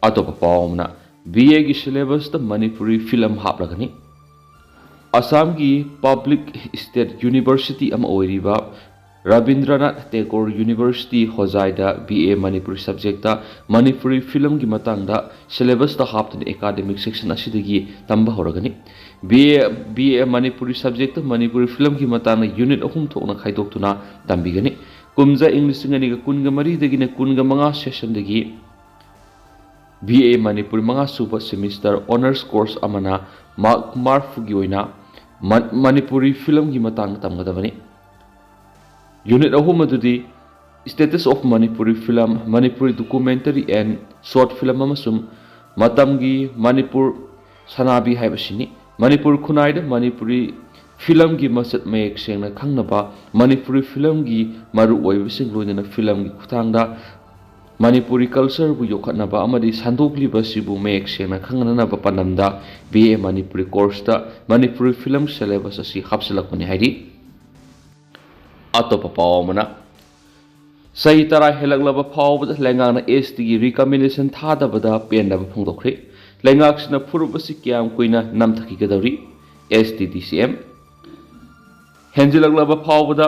ꯑꯇꯣꯞꯄ ꯄꯥꯎ ꯑꯃꯅ, BAꯒꯤ syllabusꯇ ꯃꯅꯤꯄꯨꯔꯤ film ꯍꯥꯞꯂꯒꯅꯤ꯫ ꯑꯁꯥꯝꯒꯤ public state university ꯑꯃ ꯑꯣꯏꯔꯤꯕ ꯔꯕꯤꯟꯗ꯭ꯔꯅꯥꯊ ꯇꯦꯒꯣꯔ ꯌꯨꯅꯤꯚꯔꯁꯤꯇꯤ, ꯍꯣꯖꯥꯏꯗ B A Manipuri subject Manipuri ꯐꯤꯂꯝꯒꯤ ꯃꯇꯥꯡꯗ ꯁꯤꯂꯦꯕꯁꯇ ꯍꯥꯞꯇꯨꯅ ꯑꯦꯀꯥꯗꯃꯤꯛ ꯁꯦꯛꯁꯟ ꯑꯁꯤꯗꯒꯤ ꯇꯝꯕ ꯍꯧꯔꯒꯅꯤ꯫ B A, B A Manipuri subject Manipuri ꯐꯤꯂꯝꯒꯤ ꯃꯇꯥꯡꯗ ꯌꯨꯅꯤꯠ ꯑꯍꯨꯝ ꯊꯣꯛꯅ ꯈꯥꯏꯗꯣꯛꯇꯨꯅ ꯇꯝꯕꯤꯒꯅꯤ꯫ ꯀꯨꯝꯖꯥ ꯏꯪ ꯂꯤꯁꯤꯡ ꯑꯅꯤꯒ ꯀꯨꯟꯒ ꯃꯔꯤꯗꯒꯤꯅ ꯀꯨꯟꯒ ꯃꯉꯥ ꯁꯦꯁꯟꯗꯒꯤ ꯕꯤ ꯑꯦ ꯃꯅꯤꯄꯨꯔꯤ ꯃꯉꯥ ꯁꯨꯕ ꯁꯦꯃꯤꯁꯇꯔ ꯑꯣꯅꯔꯁ ꯀꯣꯔꯁ ꯑꯃꯅ ꯃꯥꯔꯛ ꯃꯔꯐꯨꯒꯤ ꯑꯣꯏꯅ ꯃ-, ꯃꯅꯤꯄꯨꯔꯤ ꯐꯤꯂꯝꯒꯤ ꯃꯇꯥꯡꯗ ꯇꯝꯒꯗꯕꯅꯤ꯫ ꯌꯨꯅꯤꯠ ꯑꯍꯨꯝ ꯑꯗꯨꯗꯤ Status of Manipuri Film, Manipuri Documentary and Short Film ꯑꯃꯁꯨꯡ ꯃꯇꯝꯒꯤ ꯃꯅꯤꯄꯨꯔ ꯁꯅꯥꯕꯤ ꯍꯥꯏꯕꯁꯤꯅꯤ꯫ ꯃꯅꯤꯄꯨꯔ ꯈꯨꯟꯅꯥꯏꯗ ꯃꯅꯤꯄꯨꯔꯤ ꯐꯤꯂꯝꯒꯤ ꯃꯁꯛ ꯃꯌꯦꯛ ꯁꯦꯡꯅ ꯈꯪꯅꯕ, ꯃꯅꯤꯄꯨꯔꯤ ꯐꯤꯂꯝꯒꯤ ꯃꯔꯨꯑꯣꯏꯕꯁꯤꯡ, ꯂꯣꯏꯅꯅ ꯐꯤꯂꯝꯒꯤ ꯈꯨꯠꯊꯥꯡꯗ ꯃꯅꯤꯄꯨꯔꯤ ꯀꯜꯆꯔꯕꯨ ꯌꯣꯛꯈꯠꯅꯕ ꯑꯃꯗꯤ ꯁꯟꯗꯣꯛꯂꯤꯕ ꯑꯁꯤꯕꯨ ꯃꯌꯦꯛ ꯁꯦꯡꯅ ꯈꯪꯍꯟꯅꯕ ꯄꯥꯟꯗꯝꯗ ꯕꯤ ꯑꯦ ꯃꯅꯤꯄꯨꯔꯤ ꯀꯣꯔꯁꯇ ꯃꯅꯤꯄꯨꯔꯤ ꯐꯤꯂꯝ ꯁꯦꯂꯦꯕꯁ ꯑꯁꯤ ꯍꯥꯞꯆꯤꯜꯂꯛꯄꯅꯤ ꯍꯥꯏꯔꯤ꯫ ꯑꯇꯣꯞꯄ ꯄꯥꯎ ꯑꯃꯅ, ꯆꯍꯤ ꯇꯔꯥ ꯍꯦꯜꯂꯛꯂꯕ ꯐꯥꯎꯕꯗ ꯂꯩꯉꯥꯛꯅ ꯑꯦꯁ ꯇꯤꯒꯤ ꯔꯤꯀꯃꯦꯟꯗꯦꯁꯟ ꯊꯥꯗꯕꯗ ꯄꯦꯟꯗꯕ ꯐꯣꯡꯗꯣꯛꯈ꯭ꯔꯦ꯫ ꯂꯩꯉꯥꯛꯁꯤꯅ ꯐꯨꯔꯨꯞ ꯑꯁꯤ ꯀꯌꯥꯝ ꯀꯨꯏꯅ ꯅꯝꯊꯈꯤꯒꯗꯧꯔꯤ? ꯑꯦꯁ ꯇꯤ ꯗꯤ ꯁꯤ ꯑꯦꯝ꯫ ꯍꯦꯟꯖꯤꯜꯂꯛꯂꯕ ꯐꯥꯎꯕꯗ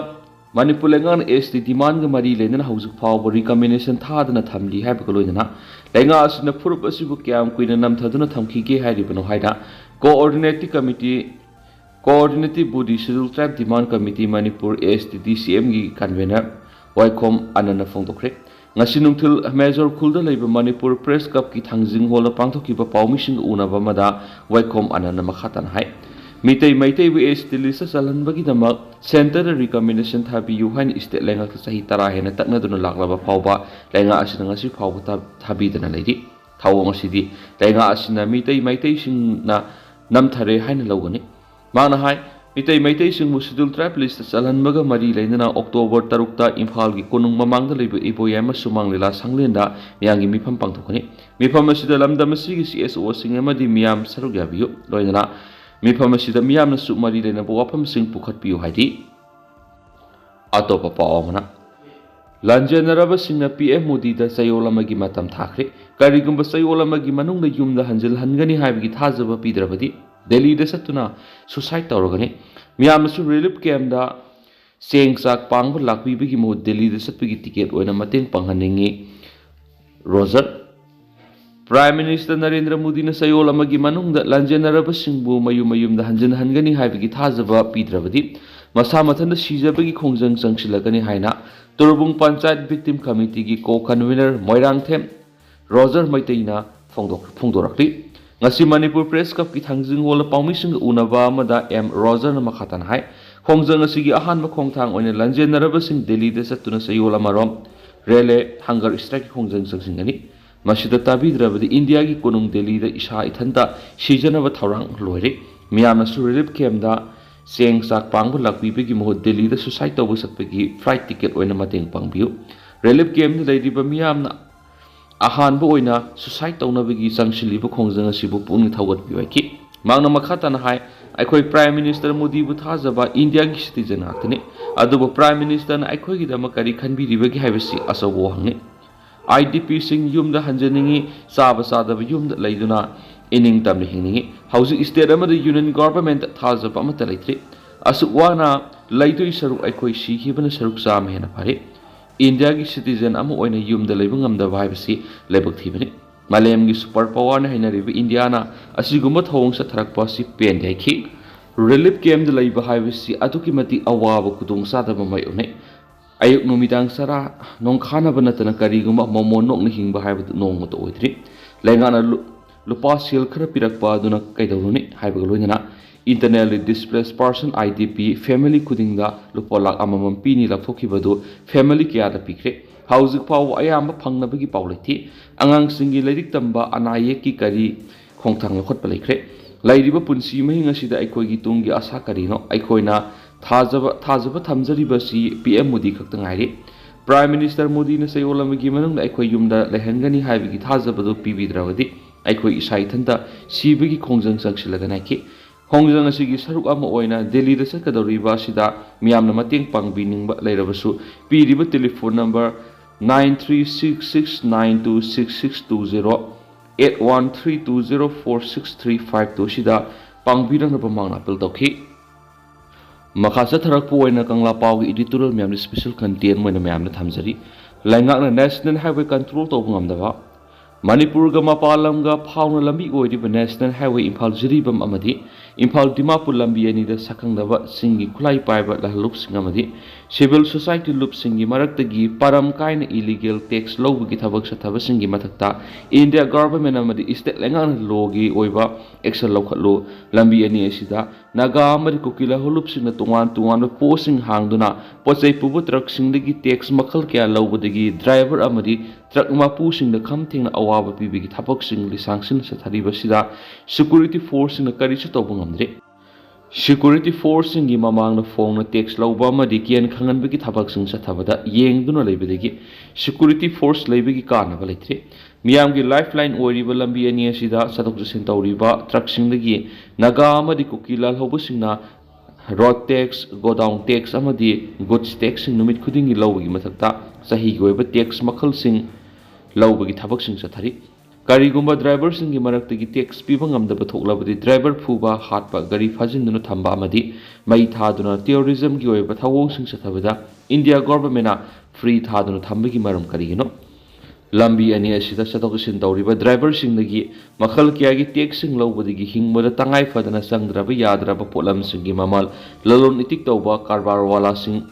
ꯃꯅꯤꯄꯨꯔ ꯂꯩꯉꯥꯛꯅ ꯑꯦꯁ ꯇꯤ ꯗꯤꯃꯥꯟꯒ ꯃꯔꯤ ꯂꯩꯅꯅ ꯍꯧꯖꯤꯛ ꯐꯥꯎꯕ ꯔꯤꯀꯃꯦꯟꯗꯦꯁꯟ ꯊꯥꯗꯅ ꯊꯝꯂꯤ ꯍꯥꯏꯕꯒ ꯂꯣꯏꯅꯅ ꯂꯩꯉꯥꯛ ꯑꯁꯤꯅ ꯐꯨꯔꯨꯞ ꯑꯁꯤꯕꯨ ꯀꯌꯥꯝ ꯀꯨꯏꯅ ꯅꯝꯊꯗꯨꯅ ꯊꯝꯈꯤꯒꯦ ꯍꯥꯏꯔꯤꯕꯅꯣ ꯍꯥꯏꯅ Coordinating Committee, Coordinating Body Schedule Tribe Demand Committee Manipur, S T D C ꯑꯦꯝꯒꯤ ꯀꯟꯚꯦꯅꯔ ꯋꯥꯏꯈꯣꯝ ꯑꯅꯟꯅ ꯐꯣꯡꯗꯣꯛꯈ꯭ꯔꯦ꯫ ꯉꯁꯤ ꯅꯨꯡꯊꯤꯜ ꯃꯦꯖꯣꯔ ꯈꯨꯜꯗ ꯂꯩꯕ ꯃꯅꯤꯄꯨꯔ ꯄ꯭ꯔꯦꯁ ꯀ꯭ꯂꯕꯀꯤ ꯊꯥꯡꯖꯤꯡ ꯍꯣꯜꯗ ꯄꯥꯡꯊꯣꯛꯈꯤꯕ ꯄꯥꯎꯃꯤꯁꯤꯡꯒ ꯎꯅꯕ ꯑꯃꯗ ꯋꯥꯏꯈꯣꯝ ꯑꯅꯟꯅ ꯃꯈꯥ ꯇꯥꯅ ꯍꯥꯏ, ꯃꯤꯇꯩ ꯃꯩꯇꯩꯕꯨ ꯑꯦꯁ ꯇꯤ ꯂꯤꯁꯇ ꯆꯜꯍꯟꯕꯒꯤꯗꯃꯛ ꯁꯦꯟꯇꯔꯗ ꯔꯤꯀꯃꯦꯟꯗꯦꯁꯟ ꯊꯥꯕꯤꯌꯨ ꯍꯥꯏꯅ ꯁ꯭ꯇꯦꯠ ꯂꯩꯉꯥꯛꯇ ꯆꯍꯤ ꯇꯔꯥ ꯍꯦꯟꯅ ꯇꯛꯅꯗꯨꯅ ꯂꯥꯛꯂꯕ ꯐꯥꯎꯕ ꯂꯩꯉꯥꯛ ꯑꯁꯤꯅ ꯉꯁꯤ ꯐꯥꯎꯕ ꯊꯥ-, ꯊꯥꯕꯤꯗꯅ ꯂꯩꯔꯤ꯫ ꯊꯧꯑꯣꯡ ꯑꯁꯤꯗꯤ ꯂꯩꯉꯥꯛ ꯑꯁꯤꯅ ꯃꯤꯇꯩ ꯃꯩꯇꯩꯁꯤꯡꯅ ꯅꯝꯊꯔꯦ ꯍꯥꯏꯅ ꯂꯧꯒꯅꯤ꯫ ꯃꯍꯥꯛꯅ ꯍꯥꯏ, ꯃꯤꯇꯩ ꯃꯩꯇꯩꯁꯤꯡꯕꯨ ꯁꯦꯗ꯭ꯌꯨꯜ ꯇ꯭ꯔꯥꯏꯕ ꯂꯤꯁꯇ ꯆꯜꯍꯟꯕꯒ ꯃꯔꯤ ꯂꯩꯅꯅ ꯑꯣꯛꯇꯣꯕꯔ ꯇꯔꯨꯛꯇ ꯏꯝꯐꯥꯜꯒꯤ ꯀꯣꯅꯨꯡ ꯃꯃꯥꯡꯗ ꯂꯩꯕ ꯏꯕꯣꯌꯥꯏꯃ ꯁꯨꯃꯥꯡ ꯂꯤꯂꯥ ꯁꯪꯂꯦꯟꯗ ꯃꯤꯌꯥꯝꯒꯤ ꯃꯤꯐꯝ ꯄꯥꯡꯊꯣꯛꯀꯅꯤ꯫ ꯃꯤꯐꯝ ꯑꯁꯤꯗ ꯂꯝꯗꯝ ꯑꯁꯤꯒꯤ ꯁꯤ ꯑꯦꯁ ꯑꯣꯁꯤꯡ ꯑꯃꯗꯤ ꯃꯤꯌꯥꯝ ꯁꯔꯨꯛ ꯌꯥꯕꯤꯌꯨ꯫ ꯂꯣꯏꯅꯅ ꯃꯤꯐꯝ ꯑꯁꯤꯗ ꯃꯤꯌꯥꯝꯅꯁꯨ ꯃꯔꯤ ꯂꯩꯅꯕ ꯋꯥꯐꯝꯁꯤꯡ ꯄꯨꯈꯠꯄꯤꯌꯨ ꯍꯥꯏꯗꯤ꯫ ꯑꯇꯣꯞꯄ ꯄꯥꯎ ꯑꯃꯅ, ꯂꯥꯟꯖꯦꯟꯅꯔꯕꯁꯤꯡꯅ ꯄꯤ ꯑꯦꯝ ꯃꯣꯗꯤꯗ ꯆꯌꯣꯜ ꯑꯃꯒꯤ ꯃꯇꯝ ꯊꯥꯈ꯭ꯔꯦ꯫ ꯀꯔꯤꯒꯨꯝꯕ ꯆꯌꯣꯜ ꯑꯃꯒꯤ ꯃꯅꯨꯡꯗ ꯌꯨꯝꯗ ꯍꯟꯖꯤꯜꯍꯟꯒꯅꯤ ꯍꯥꯏꯕꯒꯤ ꯊꯥꯖꯕ ꯄꯤꯗ꯭ꯔꯕꯗꯤ ꯗꯦꯜꯂꯤꯗ ꯆꯠꯇꯨꯅ ꯁꯨꯁꯥꯏꯗ ꯇꯧꯔꯒꯅꯤ꯫ ꯃꯤꯌꯥꯝꯅꯁꯨ ꯔꯤꯂꯤꯐ ꯀꯦꯝꯗ ꯆꯦꯡ ꯆꯥꯛ ꯄꯥꯡꯕ ꯂꯥꯛꯄꯤꯕꯒꯤ ꯃꯍꯨꯠ ꯗꯦꯜꯂꯤꯗ ꯆꯠꯄꯒꯤ ꯇꯤꯀꯦꯠ ꯑꯣꯏꯅ ꯃꯇꯦꯡ ꯄꯥꯡꯍꯟꯅꯤꯡꯏ꯫ ꯔꯣꯖꯔ꯫ Prime Minister ꯅꯔꯦꯟꯗ꯭ꯔ ꯃꯣꯗꯤꯅ ꯆꯌꯣꯜ ꯑꯃꯒꯤ ꯃꯅꯨꯡꯗ ꯂꯥꯟꯖꯦꯟꯅꯔꯕꯁꯤꯡꯕꯨ ꯃꯌꯨꯝ ꯃꯌꯨꯝꯗ ꯍꯟꯖꯤꯟꯍꯟꯒꯅꯤ ꯍꯥꯏꯕꯒꯤ ꯊꯥꯖꯕ ꯄꯤꯗ꯭ꯔꯕꯗꯤ ꯃꯁꯥ ꯃꯊꯟꯇ ꯁꯤꯖꯕꯒꯤ ꯈꯣꯡꯖꯪ ꯆꯪꯁꯤꯜꯂꯛꯀꯅꯤ ꯍꯥꯏꯅ ꯇꯣꯔꯕꯨꯡ ꯄꯟꯆꯥꯌꯠ Victim Committeeꯒꯤ co-convener ꯃꯣꯏꯔꯥꯡꯊꯦꯝ ꯔꯣꯖꯔ ꯃꯩꯇꯩꯅ ꯐꯣꯡꯗꯣꯛ-, ꯐꯣꯡꯗꯣꯔꯛꯂꯤ꯫ ꯉꯁꯤ ꯃꯅꯤꯄꯨꯔ Press Clubꯀꯤ ꯊꯥꯡꯖꯤꯡ ꯍꯣꯜꯗ ꯄꯥꯎꯃꯤꯁꯤꯡꯒ ꯎꯅꯕ ꯑꯃꯗ ꯑꯦꯝ ꯔꯣꯖꯔꯅ ꯃꯈꯥ ꯇꯥꯅ ꯍꯥꯏ, ꯈꯣꯡꯖꯪ ꯑꯁꯤꯒꯤ ꯑꯍꯥꯟꯕ ꯈꯣꯡꯊꯥꯡ ꯑꯣꯏꯅ ꯂꯥꯟꯖꯦꯟꯅꯔꯕꯁꯤꯡ ꯗꯦꯜꯂꯤꯗ ꯆꯠꯇꯨꯅ ꯆꯌꯣꯜ ꯑꯃꯔꯣꯝ relay hunger strikeꯀꯤ ꯈꯣꯡꯖꯪ ꯆꯪꯁꯤꯟꯒꯅꯤ꯫ ꯃꯁꯤꯗ ꯇꯥꯕꯤꯗ꯭ꯔꯕꯗꯤ ꯏꯟꯗꯤꯌꯥꯒꯤ ꯀꯣꯅꯨꯡ ꯗꯦꯜꯂꯤꯗ ꯏꯁꯥ ꯏꯊꯟꯇ ꯁꯤꯖꯅꯕ ꯊꯧꯔꯥꯡ ꯂꯣꯏꯔꯦ꯫ ꯃꯤꯌꯥꯝꯅꯁꯨ relief campꯗ ꯆꯦꯡ ꯆꯥꯛ ꯄꯥꯡꯕ ꯂꯥꯛꯄꯤꯕꯒꯤ ꯃꯍꯨꯠ ꯗꯦꯜꯂꯤꯗ suicide ꯇꯧꯕ ꯆꯠꯄꯒꯤ flight ticket ꯑꯣꯏꯅ ꯃꯇꯦꯡ ꯄꯥꯡꯕꯤꯌꯨ꯫ Relief campꯗ ꯂꯩꯔꯤꯕ ꯃꯤꯌꯥꯝꯅ ꯑꯍꯥꯟꯕ ꯑꯣꯏꯅ suicide ꯇꯧꯅꯕꯒꯤ ꯆꯪꯁꯤꯜꯂꯤꯕ ꯈꯣꯡꯖꯪ ꯑꯁꯤꯕꯨ ꯄꯨꯛꯅꯤꯡ ꯊꯧꯒꯠꯄꯤꯌꯨ ꯍꯥꯏꯈꯤ꯫ ꯃꯍꯥꯛꯅ ꯃꯈꯥ ꯇꯥꯅ ꯍꯥꯏ, ꯑꯩꯈꯣꯏ Prime Minister ꯃꯣꯗꯤꯕꯨ ꯊꯥꯖꯕ ꯏꯟꯗꯤꯌꯥꯒꯤ citizen ꯉꯥꯛꯇꯅꯤ꯫ ꯑꯗꯨꯕꯨ Prime Ministerꯅ ꯑꯩꯈꯣꯏꯒꯤꯗꯃꯛ ꯀꯔꯤ ꯈꯟꯕꯤꯔꯤꯕꯒꯦ ꯍꯥꯏꯕꯁꯤ ꯑꯆꯧꯕ ꯋꯥꯍꯪꯅꯤ꯫ IDPꯁꯤꯡ ꯌꯨꯝꯗ ꯍꯟꯖꯅꯤꯡꯏ, ꯆꯥꯕ ꯆꯥꯗꯕ ꯌꯨꯝꯗ ꯂꯩꯗꯨꯅ ꯏꯅꯤꯡ ꯇꯝꯅ ꯍꯤꯡꯅꯤꯡꯏ꯫ ꯍꯧꯖꯤꯛ state ꯑꯃꯗ union governmentꯇ ꯊꯥꯖꯕ ꯑꯃꯠꯇ ꯂꯩꯇ꯭ꯔꯤ꯫ ꯑꯁꯨꯛ ꯋꯥꯅ ꯂꯩꯗꯣꯏ ꯁꯔꯨꯛ ꯑꯩꯈꯣꯏ ꯁꯤꯈꯤꯕꯅ ꯁꯔꯨꯛ ꯆꯥꯝꯃ ꯍꯦꯟꯅ ꯐꯔꯦ꯫ ꯏꯟꯗꯤꯌꯥꯒꯤ citizen ꯑꯃ ꯑꯣꯏꯅ ꯌꯨꯝꯗ ꯂꯩꯕ ꯉꯝꯗꯕ ꯍꯥꯏꯕꯁꯤ ꯂꯥꯏꯕꯛ ꯊꯤꯕꯅꯤ꯫ ꯃꯥꯂꯦꯝꯒꯤ super powerꯅ ꯍꯩꯅꯔꯤꯕ ꯏꯟꯗꯤꯌꯥꯅ ꯑꯁꯤꯒꯨꯝꯕ ꯊꯧꯑꯣꯡ ꯆꯠꯊꯔꯛꯄ ꯑꯁꯤ ꯄꯦꯟꯗꯦ ꯍꯥꯏꯈꯤ꯫ Relief campꯗ ꯂꯩꯕ ꯍꯥꯏꯕꯁꯤ ꯑꯗꯨꯛꯀꯤ ꯃꯇꯤꯛ ꯑꯋꯥꯕ ꯈꯨꯗꯣꯡꯆꯥꯗꯕ ꯃꯥꯌꯣꯛꯅꯩ꯫ ꯑꯌꯨꯛ ꯅꯨꯃꯤꯗꯥꯡ ꯆꯔꯥ ꯅꯣꯡꯈꯥꯅꯕ ꯅꯠꯇꯅ ꯀꯔꯤꯒꯨꯝꯕ ꯃꯣꯃꯣꯟ ꯅꯣꯛꯅ ꯍꯤꯡꯕ ꯍꯥꯏꯕꯗꯨ ꯅꯣꯡꯃꯇ ꯑꯣꯏꯗ꯭ꯔꯤ꯫ ꯂꯩꯉꯥꯛꯅ ꯂꯨ-, ꯂꯨꯄꯥ ꯁꯦꯜ ꯈꯔ ꯄꯤꯔꯛꯄ ꯑꯗꯨꯅ ꯀꯩꯗꯧꯔꯨꯅꯤ ꯍꯥꯏꯕꯒ ꯂꯣꯏꯅꯅ internally displaced person, IDP, family ꯈꯨꯗꯤꯡꯗ ꯂꯨꯄꯥ ꯂꯥꯈ ꯑꯃꯃꯝ ꯄꯤꯅꯤ ꯂꯥꯎꯊꯣꯛꯈꯤꯕꯗꯨ family ꯀꯌꯥꯗ ꯄꯤꯈ꯭ꯔꯦ? ꯍꯧꯖꯤꯛ ꯐꯥꯎꯕ ꯑꯌꯥꯝꯕ ꯐꯪꯅꯕꯒꯤ ꯄꯥꯎ ꯂꯩꯇꯦ꯫ ꯑꯉꯥꯡꯁꯤꯡꯒꯤ ꯂꯥꯏꯔꯤꯛ ꯇꯝꯕ, ꯑꯅꯥ ꯑꯌꯦꯛꯀꯤ ꯀꯔꯤ ꯈꯣꯡꯊꯥꯡ ꯂꯧꯈꯠꯄ ꯂꯩꯈ꯭ꯔꯦ? ꯂꯩꯔꯤꯕ ꯄꯨꯟꯁꯤ ꯃꯍꯤꯡ ꯑꯁꯤꯗ ꯑꯩꯈꯣꯏꯒꯤ ꯇꯨꯡꯒꯤ ꯑꯁꯥ ꯀꯔꯤꯅꯣ? ꯑꯩꯈꯣꯏꯅ ꯊꯥꯖꯕ, ꯊꯥꯖꯕ ꯊꯝꯖꯔꯤꯕꯁꯤ PM ꯃꯣꯗꯤ ꯈꯛꯇ ꯉꯥꯏꯔꯦ꯫ Prime Minister ꯃꯣꯗꯤꯅ ꯆꯌꯣꯜ ꯑꯃꯒꯤ ꯃꯅꯨꯡꯗ ꯑꯩꯈꯣꯏ ꯌꯨꯝꯗ ꯂꯩꯍꯟꯒꯅꯤ ꯍꯥꯏꯕꯒꯤ ꯊꯥꯖꯕꯗꯨ ꯄꯤꯕꯤꯗ꯭ꯔꯕꯗꯤ ꯑꯩꯈꯣꯏ ꯏꯁꯥ ꯏꯊꯟꯇ ꯁꯤꯕꯒꯤ ꯈꯣꯡꯖꯪ ꯆꯪꯁꯤꯜꯂꯒꯅꯤ ꯍꯥꯏꯈꯤ꯫ ꯈꯣꯡꯖꯪ ꯑꯁꯤꯒꯤ ꯁꯔꯨꯛ ꯑꯃ ꯑꯣꯏꯅ ꯗꯦꯜꯂꯤꯗ ꯆꯠꯀꯗꯧꯔꯤꯕ ꯑꯁꯤꯗ ꯃꯤꯌꯥꯝꯅ ꯃꯇꯦꯡ ꯄꯥꯡꯕꯤꯅꯤꯡꯕ ꯂꯩꯔꯕꯁꯨ ꯄꯤꯔꯤꯕ telephone number nine three six six nine two six six two zero, eight one three two zero four six three five two ꯑꯁꯤꯗ ꯄꯥꯡꯕꯤꯔꯛꯅꯕ ꯃꯍꯥꯛꯅ appeal ꯇꯧꯈꯤ꯫ ꯃꯈꯥ ꯆꯠꯊꯔꯛꯄ ꯑꯣꯏꯅ ꯀꯪꯂꯥ ꯄꯥꯎꯒꯤ editorial ꯃꯌꯥꯝꯗ special content ꯑꯣꯏꯅ ꯃꯌꯥꯝꯗ ꯊꯝꯖꯔꯤ꯫ ꯂꯩꯉꯥꯛꯅ National Highway control ꯇꯧꯕ ꯉꯝꯗꯕ꯫ ꯃꯅꯤꯄꯨꯔꯒ ꯃꯄꯥꯟ ꯂꯝꯒ ꯐꯥꯎꯅ ꯂꯝꯕꯤ ꯑꯣꯏꯔꯤꯕ National Highway ꯏꯝꯐꯥꯜ ꯖꯤꯔꯤꯕꯥꯝ ꯑꯃꯗꯤ ꯏꯝꯐꯥꯜ ꯗꯤꯃꯥꯄꯨꯔ ꯂꯝꯕꯤ ꯑꯅꯤꯗ ꯁꯛꯈꯪꯗꯕꯁꯤꯡꯒꯤ ꯈꯨꯠꯂꯥꯏ ꯄꯥꯏꯕ ꯂꯍꯜꯂꯨꯞꯁꯤꯡ ꯑꯃꯗꯤ civil society ꯂꯨꯞꯁꯤꯡꯒꯤ ꯃꯔꯛꯇꯒꯤ ꯄꯥꯔꯝ ꯀꯥꯏꯅ illegal tax ꯂꯧꯕꯒꯤ ꯊꯕꯛ ꯆꯠꯊꯕꯁꯤꯡꯒꯤ ꯃꯊꯛꯇ India government ꯑꯃꯗꯤ state ꯂꯩꯉꯥꯛꯅ lawꯒꯤ ꯑꯣꯏꯕ action ꯂꯧꯈꯠꯂꯨ꯫ ꯂꯝꯕꯤ ꯑꯅꯤ ꯑꯁꯤꯗ ꯅꯥꯒꯥ ꯑꯃꯗꯤ ꯀꯨꯀꯤ ꯂꯍꯜꯂꯨꯞꯁꯤꯡꯅ ꯇꯣꯉꯥꯟ ꯇꯣꯉꯥꯟꯕ postꯁꯤꯡ ꯍꯥꯡꯗꯨꯅ ꯄꯣꯠꯆꯩ ꯄꯨꯕ truckꯁꯤꯡꯗꯒꯤ tax ꯃꯈꯜ ꯀꯌꯥ ꯂꯧꯕꯗꯒꯤ driver ꯑꯃꯗꯤ truck ꯃꯄꯨꯁꯤꯡꯗ ꯈꯝ ꯊꯦꯡꯅ ꯑꯋꯥꯕ ꯄꯤꯕꯒꯤ ꯊꯕꯛꯁꯤꯡ ꯂꯤꯁꯥꯡꯁꯤꯟ ꯆꯠꯊꯔꯤꯕꯁꯤꯗ security forceꯁꯤꯡꯅ ꯀꯔꯤꯁꯨ ꯇꯧꯕ ꯉꯝꯗ꯭ꯔꯤ꯫ Security forceꯁꯤꯡꯒꯤ ꯃꯃꯥꯡꯗ ꯐꯣꯡꯅ tax ꯂꯧꯕ ꯑꯃꯗꯤ ꯀꯤꯌꯥꯟ ꯈꯪꯍꯟꯕꯒꯤ ꯊꯕꯛꯁꯤꯡ ꯆꯠꯊꯕꯗ ꯌꯦꯡꯗꯨꯅ ꯂꯩꯕꯗꯒꯤ security force ꯂꯩꯕꯒꯤ ꯀꯥꯟꯅꯕ ꯂꯩꯇ꯭ꯔꯤ꯫ ꯃꯤꯌꯥꯝꯒꯤ lifeline ꯑꯣꯏꯔꯤꯕ ꯂꯝꯕꯤ ꯑꯅꯤ ꯑꯁꯤꯗ ꯆꯠꯊꯣꯛ ꯆꯠꯁꯤꯟ ꯇꯧꯔꯤꯕ truckꯁꯤꯡꯗꯒꯤ ꯅꯥꯒꯥ ꯑꯃꯗꯤ ꯀꯨꯀꯤ ꯂꯥꯜꯍꯧꯕꯁꯤꯡꯅ road tax, godown tax ꯑꯃꯗꯤ goods taxꯁꯤꯡ ꯅꯨꯃꯤꯠ ꯈꯨꯗꯤꯡꯒꯤ ꯂꯧꯕꯒꯤ ꯃꯊꯛꯇ ꯆꯍꯤꯒꯤ ꯑꯣꯏꯕ tax ꯃꯈꯜꯁꯤꯡ ꯂꯧꯕꯒꯤ ꯊꯕꯛꯁꯤꯡ ꯆꯠꯊꯔꯤ꯫ ꯀꯔꯤꯒꯨꯝꯕ driverꯁꯤꯡꯒꯤ ꯃꯔꯛꯇꯒꯤ tax ꯄꯤꯕ ꯉꯝꯗꯕ ꯊꯣꯛꯂꯕꯗꯤ driver ꯐꯨꯕ, ꯍꯥꯠꯄ, ꯒꯥꯔꯤ ꯐꯥꯖꯤꯟꯗꯨꯅ ꯊꯝꯕ ꯑꯃꯗꯤ ꯃꯩ ꯊꯥꯗꯨꯅ terrorismꯒꯤ ꯑꯣꯏꯕ ꯊꯧꯑꯣꯡꯁꯤꯡ ꯆꯠꯊꯕꯗ India governmentꯅ free ꯊꯥꯗꯨꯅ ꯊꯝꯕꯒꯤ ꯃꯔꯝ ꯀꯔꯤꯒꯤꯅꯣ? ꯂꯝꯕꯤ ꯑꯅꯤ ꯑꯁꯤꯗ ꯆꯠꯊꯣꯛ ꯆꯠꯁꯤꯟ ꯇꯧꯔꯤꯕ driverꯁꯤꯡꯗꯒꯤ ꯃꯈꯜ ꯀꯌꯥꯒꯤ taxꯁꯤꯡ ꯂꯧꯕꯗꯒꯤ ꯍꯤꯡꯕꯗ ꯇꯉꯥꯏ ꯐꯗꯅ ꯆꯪꯗ꯭ꯔꯕ ꯌꯥꯗ꯭ꯔꯕ ꯄꯣꯠꯂꯝꯁꯤꯡꯒꯤ ꯃꯃꯜ ꯂꯂꯣꯟ ꯏꯇꯤꯛ ꯇꯧꯕ ꯀꯔꯕꯥꯔꯋꯥꯂꯥꯁꯤꯡ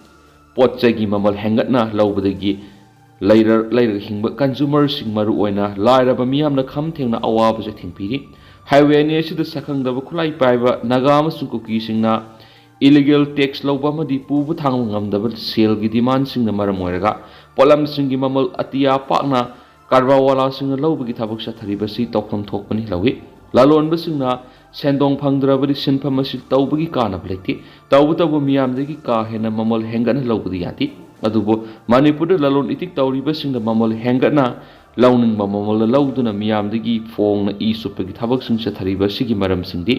ꯄꯣꯠ ꯆꯩꯒꯤ ꯃꯃꯜ ꯍꯦꯟꯒꯠꯅ ꯂꯧꯕꯗꯒꯤ ꯂꯩꯔ-, ꯂꯩꯔꯒ ꯍꯤꯡꯕ consumerꯁꯤꯡ, ꯃꯔꯨꯑꯣꯏꯅ ꯂꯥꯏꯔꯕ ꯃꯤꯌꯥꯝꯅ ꯈꯝ ꯊꯦꯡꯅ ꯑꯋꯥꯕ ꯆꯩꯊꯦꯡ ꯄꯤꯔꯤ꯫ Highway ꯑꯅꯤ ꯑꯁꯤꯗ ꯁꯛꯈꯪꯗꯕ ꯈꯨꯠꯂꯥꯏ ꯄꯥꯏꯕ ꯅꯥꯒꯥ ꯑꯃꯁꯨꯡ ꯀꯨꯀꯤꯁꯤꯡꯅ illegal tax ꯂꯧꯕ ꯑꯃꯗꯤ ꯄꯨꯕ ꯊꯥꯡꯕ ꯉꯝꯗꯕ ꯁꯦꯜꯒꯤ demandꯁꯤꯡꯅ ꯃꯔꯝ ꯑꯣꯏꯔꯒ ꯄꯣꯠꯂꯝꯁꯤꯡꯒꯤ ꯃꯃꯜ ꯑꯇꯤꯌꯥ ꯄꯥꯛꯅ ꯀꯔꯕꯥꯔꯋꯥꯂꯥꯁꯤꯡꯅ ꯂꯧꯕꯒꯤ ꯊꯕꯛ ꯆꯠꯊꯔꯤꯕꯁꯤ ꯇꯧꯐꯝ ꯊꯣꯛꯄꯅꯤ ꯂꯧꯏ꯫ ꯂꯂꯣꯟꯕꯁꯤꯡꯅ ꯁꯦꯟꯗꯣꯡ ꯐꯪꯗ꯭ꯔꯕꯗꯤ ꯁꯤꯟꯐꯝ ꯑꯁꯤ ꯇꯧꯕꯒꯤ ꯀꯥꯟꯅꯕ ꯂꯩꯇꯦ꯫ ꯇꯧꯕꯇꯕꯨ ꯃꯤꯌꯥꯝꯗꯒꯤ ꯀꯥ ꯍꯦꯟꯅ ꯃꯃꯜ ꯍꯦꯟꯒꯠꯅ ꯂꯧꯕꯗꯤ ꯌꯥꯗꯦ꯫ ꯑꯗꯨꯕꯨ ꯃꯅꯤꯄꯨꯔꯗ ꯂꯂꯣꯟ ꯏꯇꯤꯛ ꯇꯧꯔꯤꯕꯁꯤꯡꯅ ꯃꯃꯜ ꯍꯦꯟꯒꯠꯅ ꯂꯧꯅꯤꯡꯕ ꯃꯃꯜꯗ ꯂꯧꯗꯨꯅ ꯃꯤꯌꯥꯝꯗꯒꯤ ꯐꯣꯡꯅ ꯏ ꯆꯨꯞꯄꯒꯤ ꯊꯕꯛꯁꯤꯡ ꯆꯠꯊꯔꯤꯕ ꯑꯁꯤꯒꯤ ꯃꯔꯝꯁꯤꯡꯗꯤ,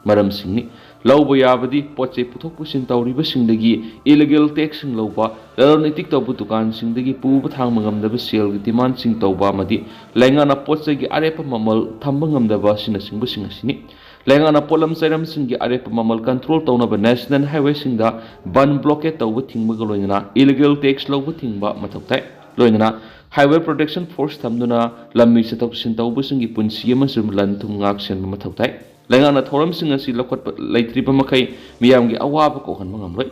ꯃꯔꯝꯁꯤꯡꯅꯤ꯫ ꯂꯧꯕ ꯌꯥꯕꯗꯤ ꯄꯣꯠ ꯆꯩ ꯄꯨꯊꯣꯛ ꯄꯨꯁꯤꯟ ꯇꯧꯔꯤꯕꯁꯤꯡꯗꯒꯤ illegal taxꯁꯤꯡ ꯂꯧꯕ, ꯂꯂꯣꯟ ꯏꯇꯤꯛ ꯇꯧꯕ ꯗꯨꯀꯥꯟꯁꯤꯡꯗꯒꯤ ꯄꯨꯕ ꯊꯥꯡꯕ ꯉꯝꯗꯕ ꯁꯦꯜꯒꯤ demandꯁꯤꯡ ꯇꯧꯕ ꯑꯃꯗꯤ ꯂꯩꯉꯥꯛꯅ ꯄꯣꯠ ꯆꯩꯒꯤ ꯑꯔꯦꯞꯄ ꯃꯃꯜ ꯊꯝꯕ ꯉꯝꯗꯕ ꯑꯁꯤꯅꯆꯤꯡꯕꯁꯤꯡ ꯑꯁꯤꯅꯤ꯫ ꯂꯩꯉꯥꯛꯅ ꯄꯣꯠꯂꯝ ꯆꯩꯔꯝꯁꯤꯡꯒꯤ ꯑꯔꯦꯞꯄ ꯃꯃꯜ ꯀꯟꯇ꯭ꯔꯣꯜ ꯇꯧꯅꯕ ꯅꯦꯁꯅꯦꯜ ꯍꯥꯏꯋꯦꯁꯤꯡꯗ ꯕꯟ ꯕ꯭ꯂꯣꯀꯦꯠ ꯇꯧꯕ ꯊꯤꯡꯕꯒ ꯂꯣꯏꯅꯅ ꯏꯂꯤꯒꯦꯜ ꯇꯦꯛꯁ ꯂꯧꯕ ꯊꯤꯡꯕ ꯃꯊꯧ ꯇꯥꯏ꯫ ꯂꯣꯏꯅꯅ ꯍꯥꯏꯋꯦ ꯄ꯭ꯔꯣꯇꯦꯛꯁꯟ ꯐꯣꯔꯁ ꯊꯝꯗꯨꯅ ꯂꯝꯕꯤ ꯆꯠꯊꯣꯛ ꯆꯠꯁꯤꯟ ꯇꯧꯕꯁꯤꯡꯒꯤ ꯄꯨꯟꯁꯤ ꯑꯃꯁꯨꯡ ꯂꯟ ꯊꯨꯝ ꯉꯥꯛ ꯁꯦꯟꯕ ꯃꯊꯧ ꯇꯥꯏ꯫ ꯂꯩꯉꯥꯛꯅ ꯊꯧꯔꯝꯁꯤꯡ ꯑꯁꯤ ꯂꯧꯈꯠꯄ ꯂꯩꯇ꯭ꯔꯤꯕ ꯃꯈꯩ ꯃꯤꯌꯥꯝꯒꯤ ꯑꯋꯥꯕ ꯀꯣꯛꯍꯟꯕ ꯉꯝꯂꯣꯏ꯫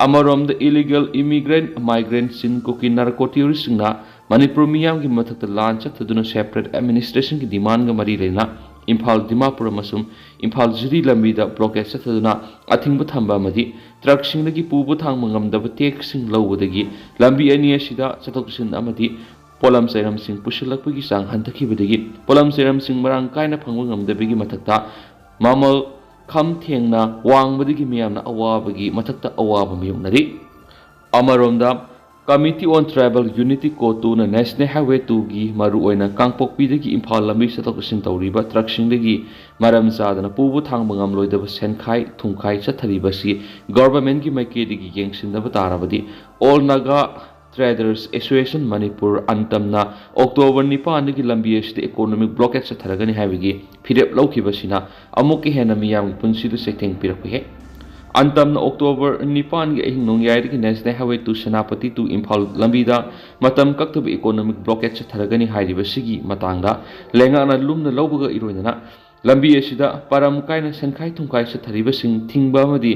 ꯑꯃꯔꯣꯝꯗ, ꯏꯂꯤꯒꯦꯜ ꯏꯃꯤꯒ꯭ꯔꯦꯟ, ꯃꯥꯏꯒ꯭ꯔꯦꯟꯁꯤꯡ, ꯀꯨꯀꯤ ꯅꯥꯔꯀꯣ ꯇꯦꯔꯣꯔꯤꯁꯁꯤꯡꯅ ꯃꯅꯤꯄꯨꯔ ꯃꯤꯌꯥꯝꯒꯤ ꯃꯊꯛꯇ ꯂꯥꯟ ꯆꯠꯊꯗꯨꯅ ꯁꯦꯄꯔꯦꯠ ꯑꯦꯗꯃꯤꯅꯤꯁꯇ꯭ꯔꯦꯁꯟꯒꯤ ꯗꯤꯃꯥꯟꯒ ꯃꯔꯤ ꯂꯩꯅ ꯏꯝꯐꯥꯜ, ꯗꯤꯃꯥꯄꯨꯔ ꯑꯃꯁꯨꯡ ꯏꯝꯐꯥꯜ ꯖꯤꯔꯤ ꯂꯝꯕꯤꯗ ꯕ꯭ꯂꯣꯀꯦꯠ ꯆꯠꯊꯗꯨꯅ ꯑꯊꯤꯡꯕ ꯊꯝꯕ ꯑꯃꯗꯤ ꯇ꯭ꯔꯛꯁꯤꯡꯗꯒꯤ ꯄꯨꯕ ꯊꯥꯡꯕ ꯉꯝꯗꯕ ꯇꯦꯛꯁꯁꯤꯡ ꯂꯧꯕꯗꯒꯤ ꯂꯝꯕꯤ ꯑꯅꯤ ꯑꯁꯤꯗ ꯆꯠꯊꯣꯛ ꯆꯠꯁꯤꯟ ꯑꯃꯗꯤ ꯄꯣꯠꯂꯝ ꯆꯩꯔꯝꯁꯤꯡ ꯄꯨꯁꯤꯜꯂꯛꯄꯒꯤ ꯆꯥꯡ ꯍꯟꯊꯈꯤꯕꯗꯒꯤ ꯄꯣꯠꯂꯝ ꯆꯩꯔꯝꯁꯤꯡ ꯃꯔꯥꯡ ꯀꯥꯏꯅ ꯐꯪꯕ ꯉꯝꯗꯕꯒꯤ ꯃꯊꯛꯇ ꯃꯃꯜ ꯈꯝ ꯊꯦꯡꯅ ꯋꯥꯡꯕꯗꯒꯤ ꯃꯤꯌꯥꯝꯅ ꯑꯋꯥꯕꯒꯤ ꯃꯊꯛꯇ ꯑꯋꯥꯕ ꯃꯥꯌꯣꯛꯅꯔꯤ꯫ ꯑꯃꯔꯣꯝꯗ, Committee on Tribal Unity ꯀꯣꯇꯨꯅ National Highway two ꯒꯤ ꯃꯔꯨꯑꯣꯏꯅ ꯀꯥꯡꯄꯣꯛꯄꯤꯗꯒꯤ ꯏꯝꯐꯥꯜ ꯂꯝꯕꯤ ꯆꯠꯊꯣꯛ ꯆꯠꯁꯤꯟ ꯇꯧꯔꯤꯕ ꯇ꯭ꯔꯛꯁꯤꯡꯗꯒꯤ ꯃꯔꯝ ꯆꯥꯗꯅ ꯄꯨꯕ ꯊꯥꯡꯕ ꯉꯝꯂꯣꯏꯗꯕ ꯁꯦꯟꯈꯥꯏ ꯊꯨꯝꯈꯥꯏ ꯆꯠꯊꯔꯤꯕꯁꯤ ꯒꯣꯚꯔꯟꯃꯦꯟꯠꯀꯤ ꯃꯥꯏꯀꯩꯗꯒꯤ ꯌꯦꯡꯁꯤꯟꯗꯕ ꯇꯥꯔꯕꯗꯤ All Naga Traders Association Manipur, ꯑꯟꯇꯝꯅ ꯑꯣꯛꯇꯣꯕꯔ ꯅꯤꯄꯥꯟꯗꯒꯤ ꯂꯝꯕꯤ ꯑꯁꯤꯗ ꯏꯀꯣꯅꯣꯃꯤꯛ ꯕ꯭ꯂꯣꯀꯦꯠ ꯆꯠꯊꯔꯒꯅꯤ ꯍꯥꯏꯕꯒꯤ ꯐꯤꯔꯦꯞ ꯂꯧꯈꯤꯕꯁꯤꯅ ꯑꯃꯨꯛꯀ ꯍꯦꯟꯅ ꯃꯤꯌꯥꯝꯒꯤ ꯄꯨꯟꯁꯤꯗ ꯆꯩꯊꯦꯡ ꯄꯤꯔꯛꯄ ꯍꯦꯛ꯫ ꯑꯟꯇꯝꯅ ꯑꯣꯛꯇꯣꯕꯔ ꯅꯤꯄꯥꯟꯒꯤ ꯑꯍꯤꯡ ꯅꯣꯡꯌꯥꯏꯗꯒꯤ National Highway two Senapati to Imphal ꯂꯝꯕꯤꯗ ꯃꯇꯝ ꯀꯛꯇꯕ ꯏꯀꯣꯅꯣꯃꯤꯛ ꯕ꯭ꯂꯣꯀꯦꯠ ꯆꯠꯊꯔꯒꯅꯤ ꯍꯥꯏꯔꯤꯕꯁꯤꯒꯤ ꯃꯇꯥꯡꯗ ꯂꯩꯉꯥꯛꯅ ꯂꯨꯝꯅ ꯂꯧꯕꯒ ꯏꯔꯣꯏꯅꯅ ꯂꯝꯕꯤ ꯑꯁꯤꯗ ꯄꯔꯝ ꯀꯥꯏꯅ ꯁꯦꯟꯈꯥꯏ ꯊꯨꯝꯈꯥꯏ ꯆꯠꯊꯔꯤꯕꯁꯤꯡ ꯊꯤꯡꯕ ꯑꯃꯗꯤ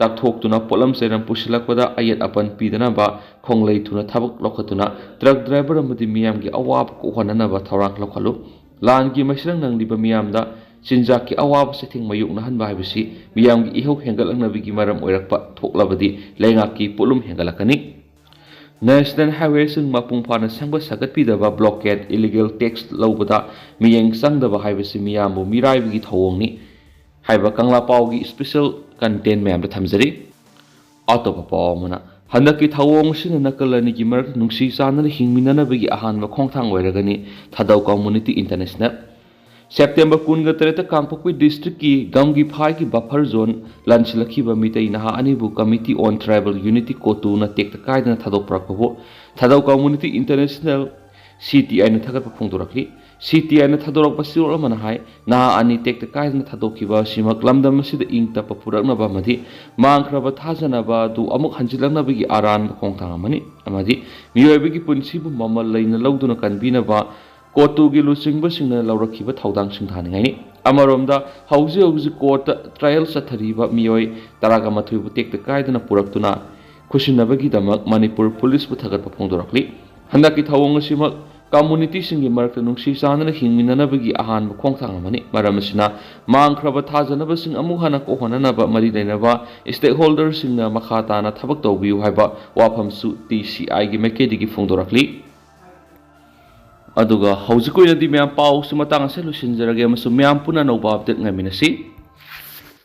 ꯇꯥꯛꯊꯣꯛꯇꯨꯅ ꯄꯣꯠꯂꯝ ꯆꯩꯔꯝ ꯄꯨꯁꯤꯜꯂꯛꯄꯗ ꯑꯌꯦꯠ ꯑꯄꯟ ꯄꯤꯗꯅꯕ ꯈꯣꯡꯂꯩ ꯊꯨꯅ ꯊꯕꯛ ꯂꯧꯈꯠꯇꯨꯅ ꯇ꯭ꯔꯛ ꯗ꯭ꯔꯥꯏꯚꯔ ꯑꯃꯗꯤ ꯃꯤꯌꯥꯝꯒꯤ ꯑꯋꯥꯕ ꯀꯣꯛꯍꯟꯅꯅꯕ ꯊꯧꯔꯥꯡ ꯂꯧꯈꯠꯂꯨ꯫ ꯂꯥꯟꯒꯤ ꯃꯩꯁꯤꯔꯪ ꯅꯪꯂꯤꯕ ꯃꯤꯌꯥꯝꯗ ꯆꯤꯟꯖꯥꯛꯀꯤ ꯑꯋꯥꯕ ꯆꯩꯊꯦꯡ ꯃꯥꯌꯣꯛꯅꯍꯟꯕ ꯍꯥꯏꯕꯁꯤ ꯃꯤꯌꯥꯝꯒꯤ ꯏꯍꯧ ꯍꯦꯟꯒꯠꯂꯛꯅꯕꯒꯤ ꯃꯔꯝ ꯑꯣꯏꯔꯛꯄ ꯊꯣꯛꯂꯕꯗꯤ ꯂꯩꯉꯥꯛꯀꯤ ꯄꯣꯠꯂꯨꯝ ꯍꯦꯟꯒꯠꯂꯛꯀꯅꯤ꯫ National Highwayꯁꯤꯡ ꯃꯄꯨꯡ ꯐꯥꯅ ꯁꯦꯝꯒꯠ ꯁꯥꯒꯠꯄꯤꯗꯕ, ꯕ꯭ꯂꯣꯀꯦꯠ, ꯏꯂꯤꯒꯦꯜ ꯇꯦꯛꯁ ꯂꯧꯕꯗ ꯃꯤꯠꯌꯦꯡ ꯆꯪꯗꯕ ꯍꯥꯏꯕꯁꯤ ꯃꯤꯌꯥꯝꯕꯨ ꯃꯤꯔꯥꯏꯕꯒꯤ ꯊꯧꯑꯣꯡꯅꯤ ꯍꯥꯏꯕ ꯀꯪꯂꯥ ꯄꯥꯎꯒꯤ ꯏꯁꯄꯤꯁꯦꯜ ꯀꯟꯇꯦꯟ ꯃꯌꯥꯝꯗ ꯊꯝꯖꯔꯤ꯫ ꯑꯇꯣꯞꯄ ꯄꯥꯎ ꯑꯃꯅ, ꯍꯟꯗꯛꯀꯤ ꯊꯧꯑꯣꯡ ꯑꯁꯤꯅ ꯅꯥꯀꯜ ꯑꯅꯤꯒꯤ ꯃꯔꯛꯇ ꯅꯨꯡꯁꯤ ꯆꯥꯟꯅꯅ ꯍꯤꯡꯃꯤꯟꯅꯅꯕꯒꯤ ꯑꯍꯥꯟꯕ ꯈꯣꯡꯊꯥꯡ ꯑꯣꯏꯔꯒꯅꯤ, ꯊꯥꯗꯧ ꯀꯝꯃꯨꯅꯤꯇꯤ ꯏꯟꯇꯔꯅꯦꯁꯅꯦꯜ꯫ ꯁꯦꯞꯇꯦꯝꯕꯔ ꯀꯨꯟꯒ ꯇꯔꯦꯠꯇ ꯀꯥꯡꯄꯣꯛꯄꯤ ꯗꯤꯁꯇ꯭ꯔꯤꯛꯀꯤ ꯒꯝꯒꯤꯐꯥꯏꯒꯤ ꯕꯐꯔ ꯖꯣꯟ ꯂꯥꯟꯁꯤꯜꯂꯛꯈꯤꯕ ꯃꯤꯇꯩ ꯅꯍꯥ ꯑꯅꯤꯕꯨ Committee on Tribal Unity ꯀꯣꯇꯨꯅ ꯇꯦꯛꯇ ꯀꯥꯏꯗꯅ ꯊꯥꯗꯣꯛꯄꯤꯔꯛꯄꯕꯨ ꯊꯥꯗꯧ ꯀꯝꯃꯨꯅꯤꯇꯤ ꯏꯟꯇꯔꯅꯦꯁꯅꯦꯜ, ꯁꯤ ꯇꯤ ꯑꯥꯏꯅ ꯊꯥꯒꯠꯄ ꯐꯣꯡꯗꯣꯔꯛꯂꯤ꯫ ꯁꯤ ꯇꯤ ꯑꯥꯏꯅ ꯊꯥꯗꯣꯔꯛꯄ ꯆꯦꯔꯣꯜ ꯑꯃꯅ ꯍꯥꯏ, ꯅꯍꯥ ꯑꯅꯤ ꯇꯦꯛꯇ ꯀꯥꯏꯗꯅ ꯊꯥꯗꯣꯛꯈꯤꯕ ꯑꯁꯤꯃꯛ ꯂꯝꯗꯝ ꯑꯁꯤꯗ ꯏꯪ ꯇꯞꯄ ꯄꯨꯔꯛꯅꯕ ꯑꯃꯗꯤ ꯃꯥꯡꯈ꯭ꯔꯕ ꯊꯥꯖꯅꯕ ꯑꯗꯨ ꯑꯃꯨꯛ ꯍꯟꯖꯤꯜꯂꯛꯅꯕꯒꯤ ꯑꯔꯥꯟꯕ ꯈꯣꯡꯊꯥꯡ ꯑꯃꯅꯤ ꯑꯃꯗꯤ ꯃꯤꯑꯣꯏꯕꯒꯤ ꯄꯨꯟꯁꯤꯕꯨ ꯃꯃꯜ ꯂꯩꯅ ꯂꯧꯗꯨꯅ ꯀꯟꯕꯤꯅꯕ ꯀꯣꯔꯠꯇꯨꯒꯤ ꯂꯨꯆꯤꯡꯕꯁꯤꯡꯅ ꯂꯧꯔꯛꯈꯤꯕ ꯊꯧꯗꯥꯡ ꯁꯤꯡꯊꯥꯅꯤꯡꯉꯥꯏꯅꯤ꯫ ꯑꯃꯔꯣꯝꯗ, ꯍꯧꯖꯤꯛ ꯍꯧꯖꯤꯛ ꯀꯣꯔꯠꯇ ꯇ꯭ꯔꯥꯌꯦꯜ ꯆꯠꯊꯔꯤꯕ ꯃꯤꯑꯣꯏ ꯇꯔꯥꯒ ꯃꯥꯊꯣꯏꯕꯨ ꯇꯦꯛꯇ ꯀꯥꯏꯗꯅ ꯄꯨꯔꯛꯇꯨꯅ ꯈꯨꯠꯁꯤꯟꯅꯕꯒꯤꯗꯃꯛ ꯃꯅꯤꯄꯨꯔ ꯄꯨꯂꯤꯁꯄꯨ ꯊꯥꯒꯠꯄ ꯐꯣꯡꯗꯣꯔꯛꯂꯤ꯫ ꯍꯟꯗꯛꯀꯤ ꯊꯧꯑꯣꯡ ꯑꯁꯤꯃꯛ ꯀꯝꯃꯨꯅꯤꯇꯤꯁꯤꯡꯒꯤ ꯃꯔꯛꯇ ꯅꯨꯡꯁꯤ ꯆꯥꯟꯅꯅ ꯍꯤꯡꯃꯤꯟꯅꯅꯕꯒꯤ ꯑꯍꯥꯟꯕ ꯈꯣꯡꯊꯥꯡ ꯑꯃꯅꯤ꯫ ꯃꯔꯝ ꯑꯁꯤꯅ, ꯃꯥꯡꯈ꯭ꯔꯕ ꯊꯥꯖꯅꯕꯁꯤꯡ ꯑꯃꯨꯛ ꯍꯟꯅ ꯀꯣꯛꯍꯟꯅꯅꯕ ꯃꯔꯤ ꯂꯩꯅꯕ stakeholderꯁꯤꯡꯅ ꯃꯈꯥ ꯇꯥꯅ ꯊꯕꯛ ꯇꯧꯕꯤꯌꯨ ꯍꯥꯏꯕ ꯋꯥꯐꯝꯁꯨ ꯇꯤ ꯁꯤ ꯑꯥꯏꯒꯤ ꯃꯥꯏꯀꯩꯗꯒꯤ ꯐꯣꯡꯗꯣꯔꯛꯂꯤ꯫ ꯑꯗꯨꯒ ꯍꯧꯖꯤꯛꯀꯤ ꯑꯣꯏꯅꯗꯤ ꯃꯌꯥꯝ ꯄꯥꯎꯁꯤ ꯃꯇꯥꯡ ꯑꯁꯤꯗ ꯂꯣꯏꯁꯤꯟꯖꯔꯒꯦ ꯑꯃꯁꯨꯡ ꯃꯌꯥꯝ ꯄꯨꯟꯅ ꯑꯅꯧꯕ update ꯉꯥꯏꯃꯤꯟꯅꯁꯤ꯫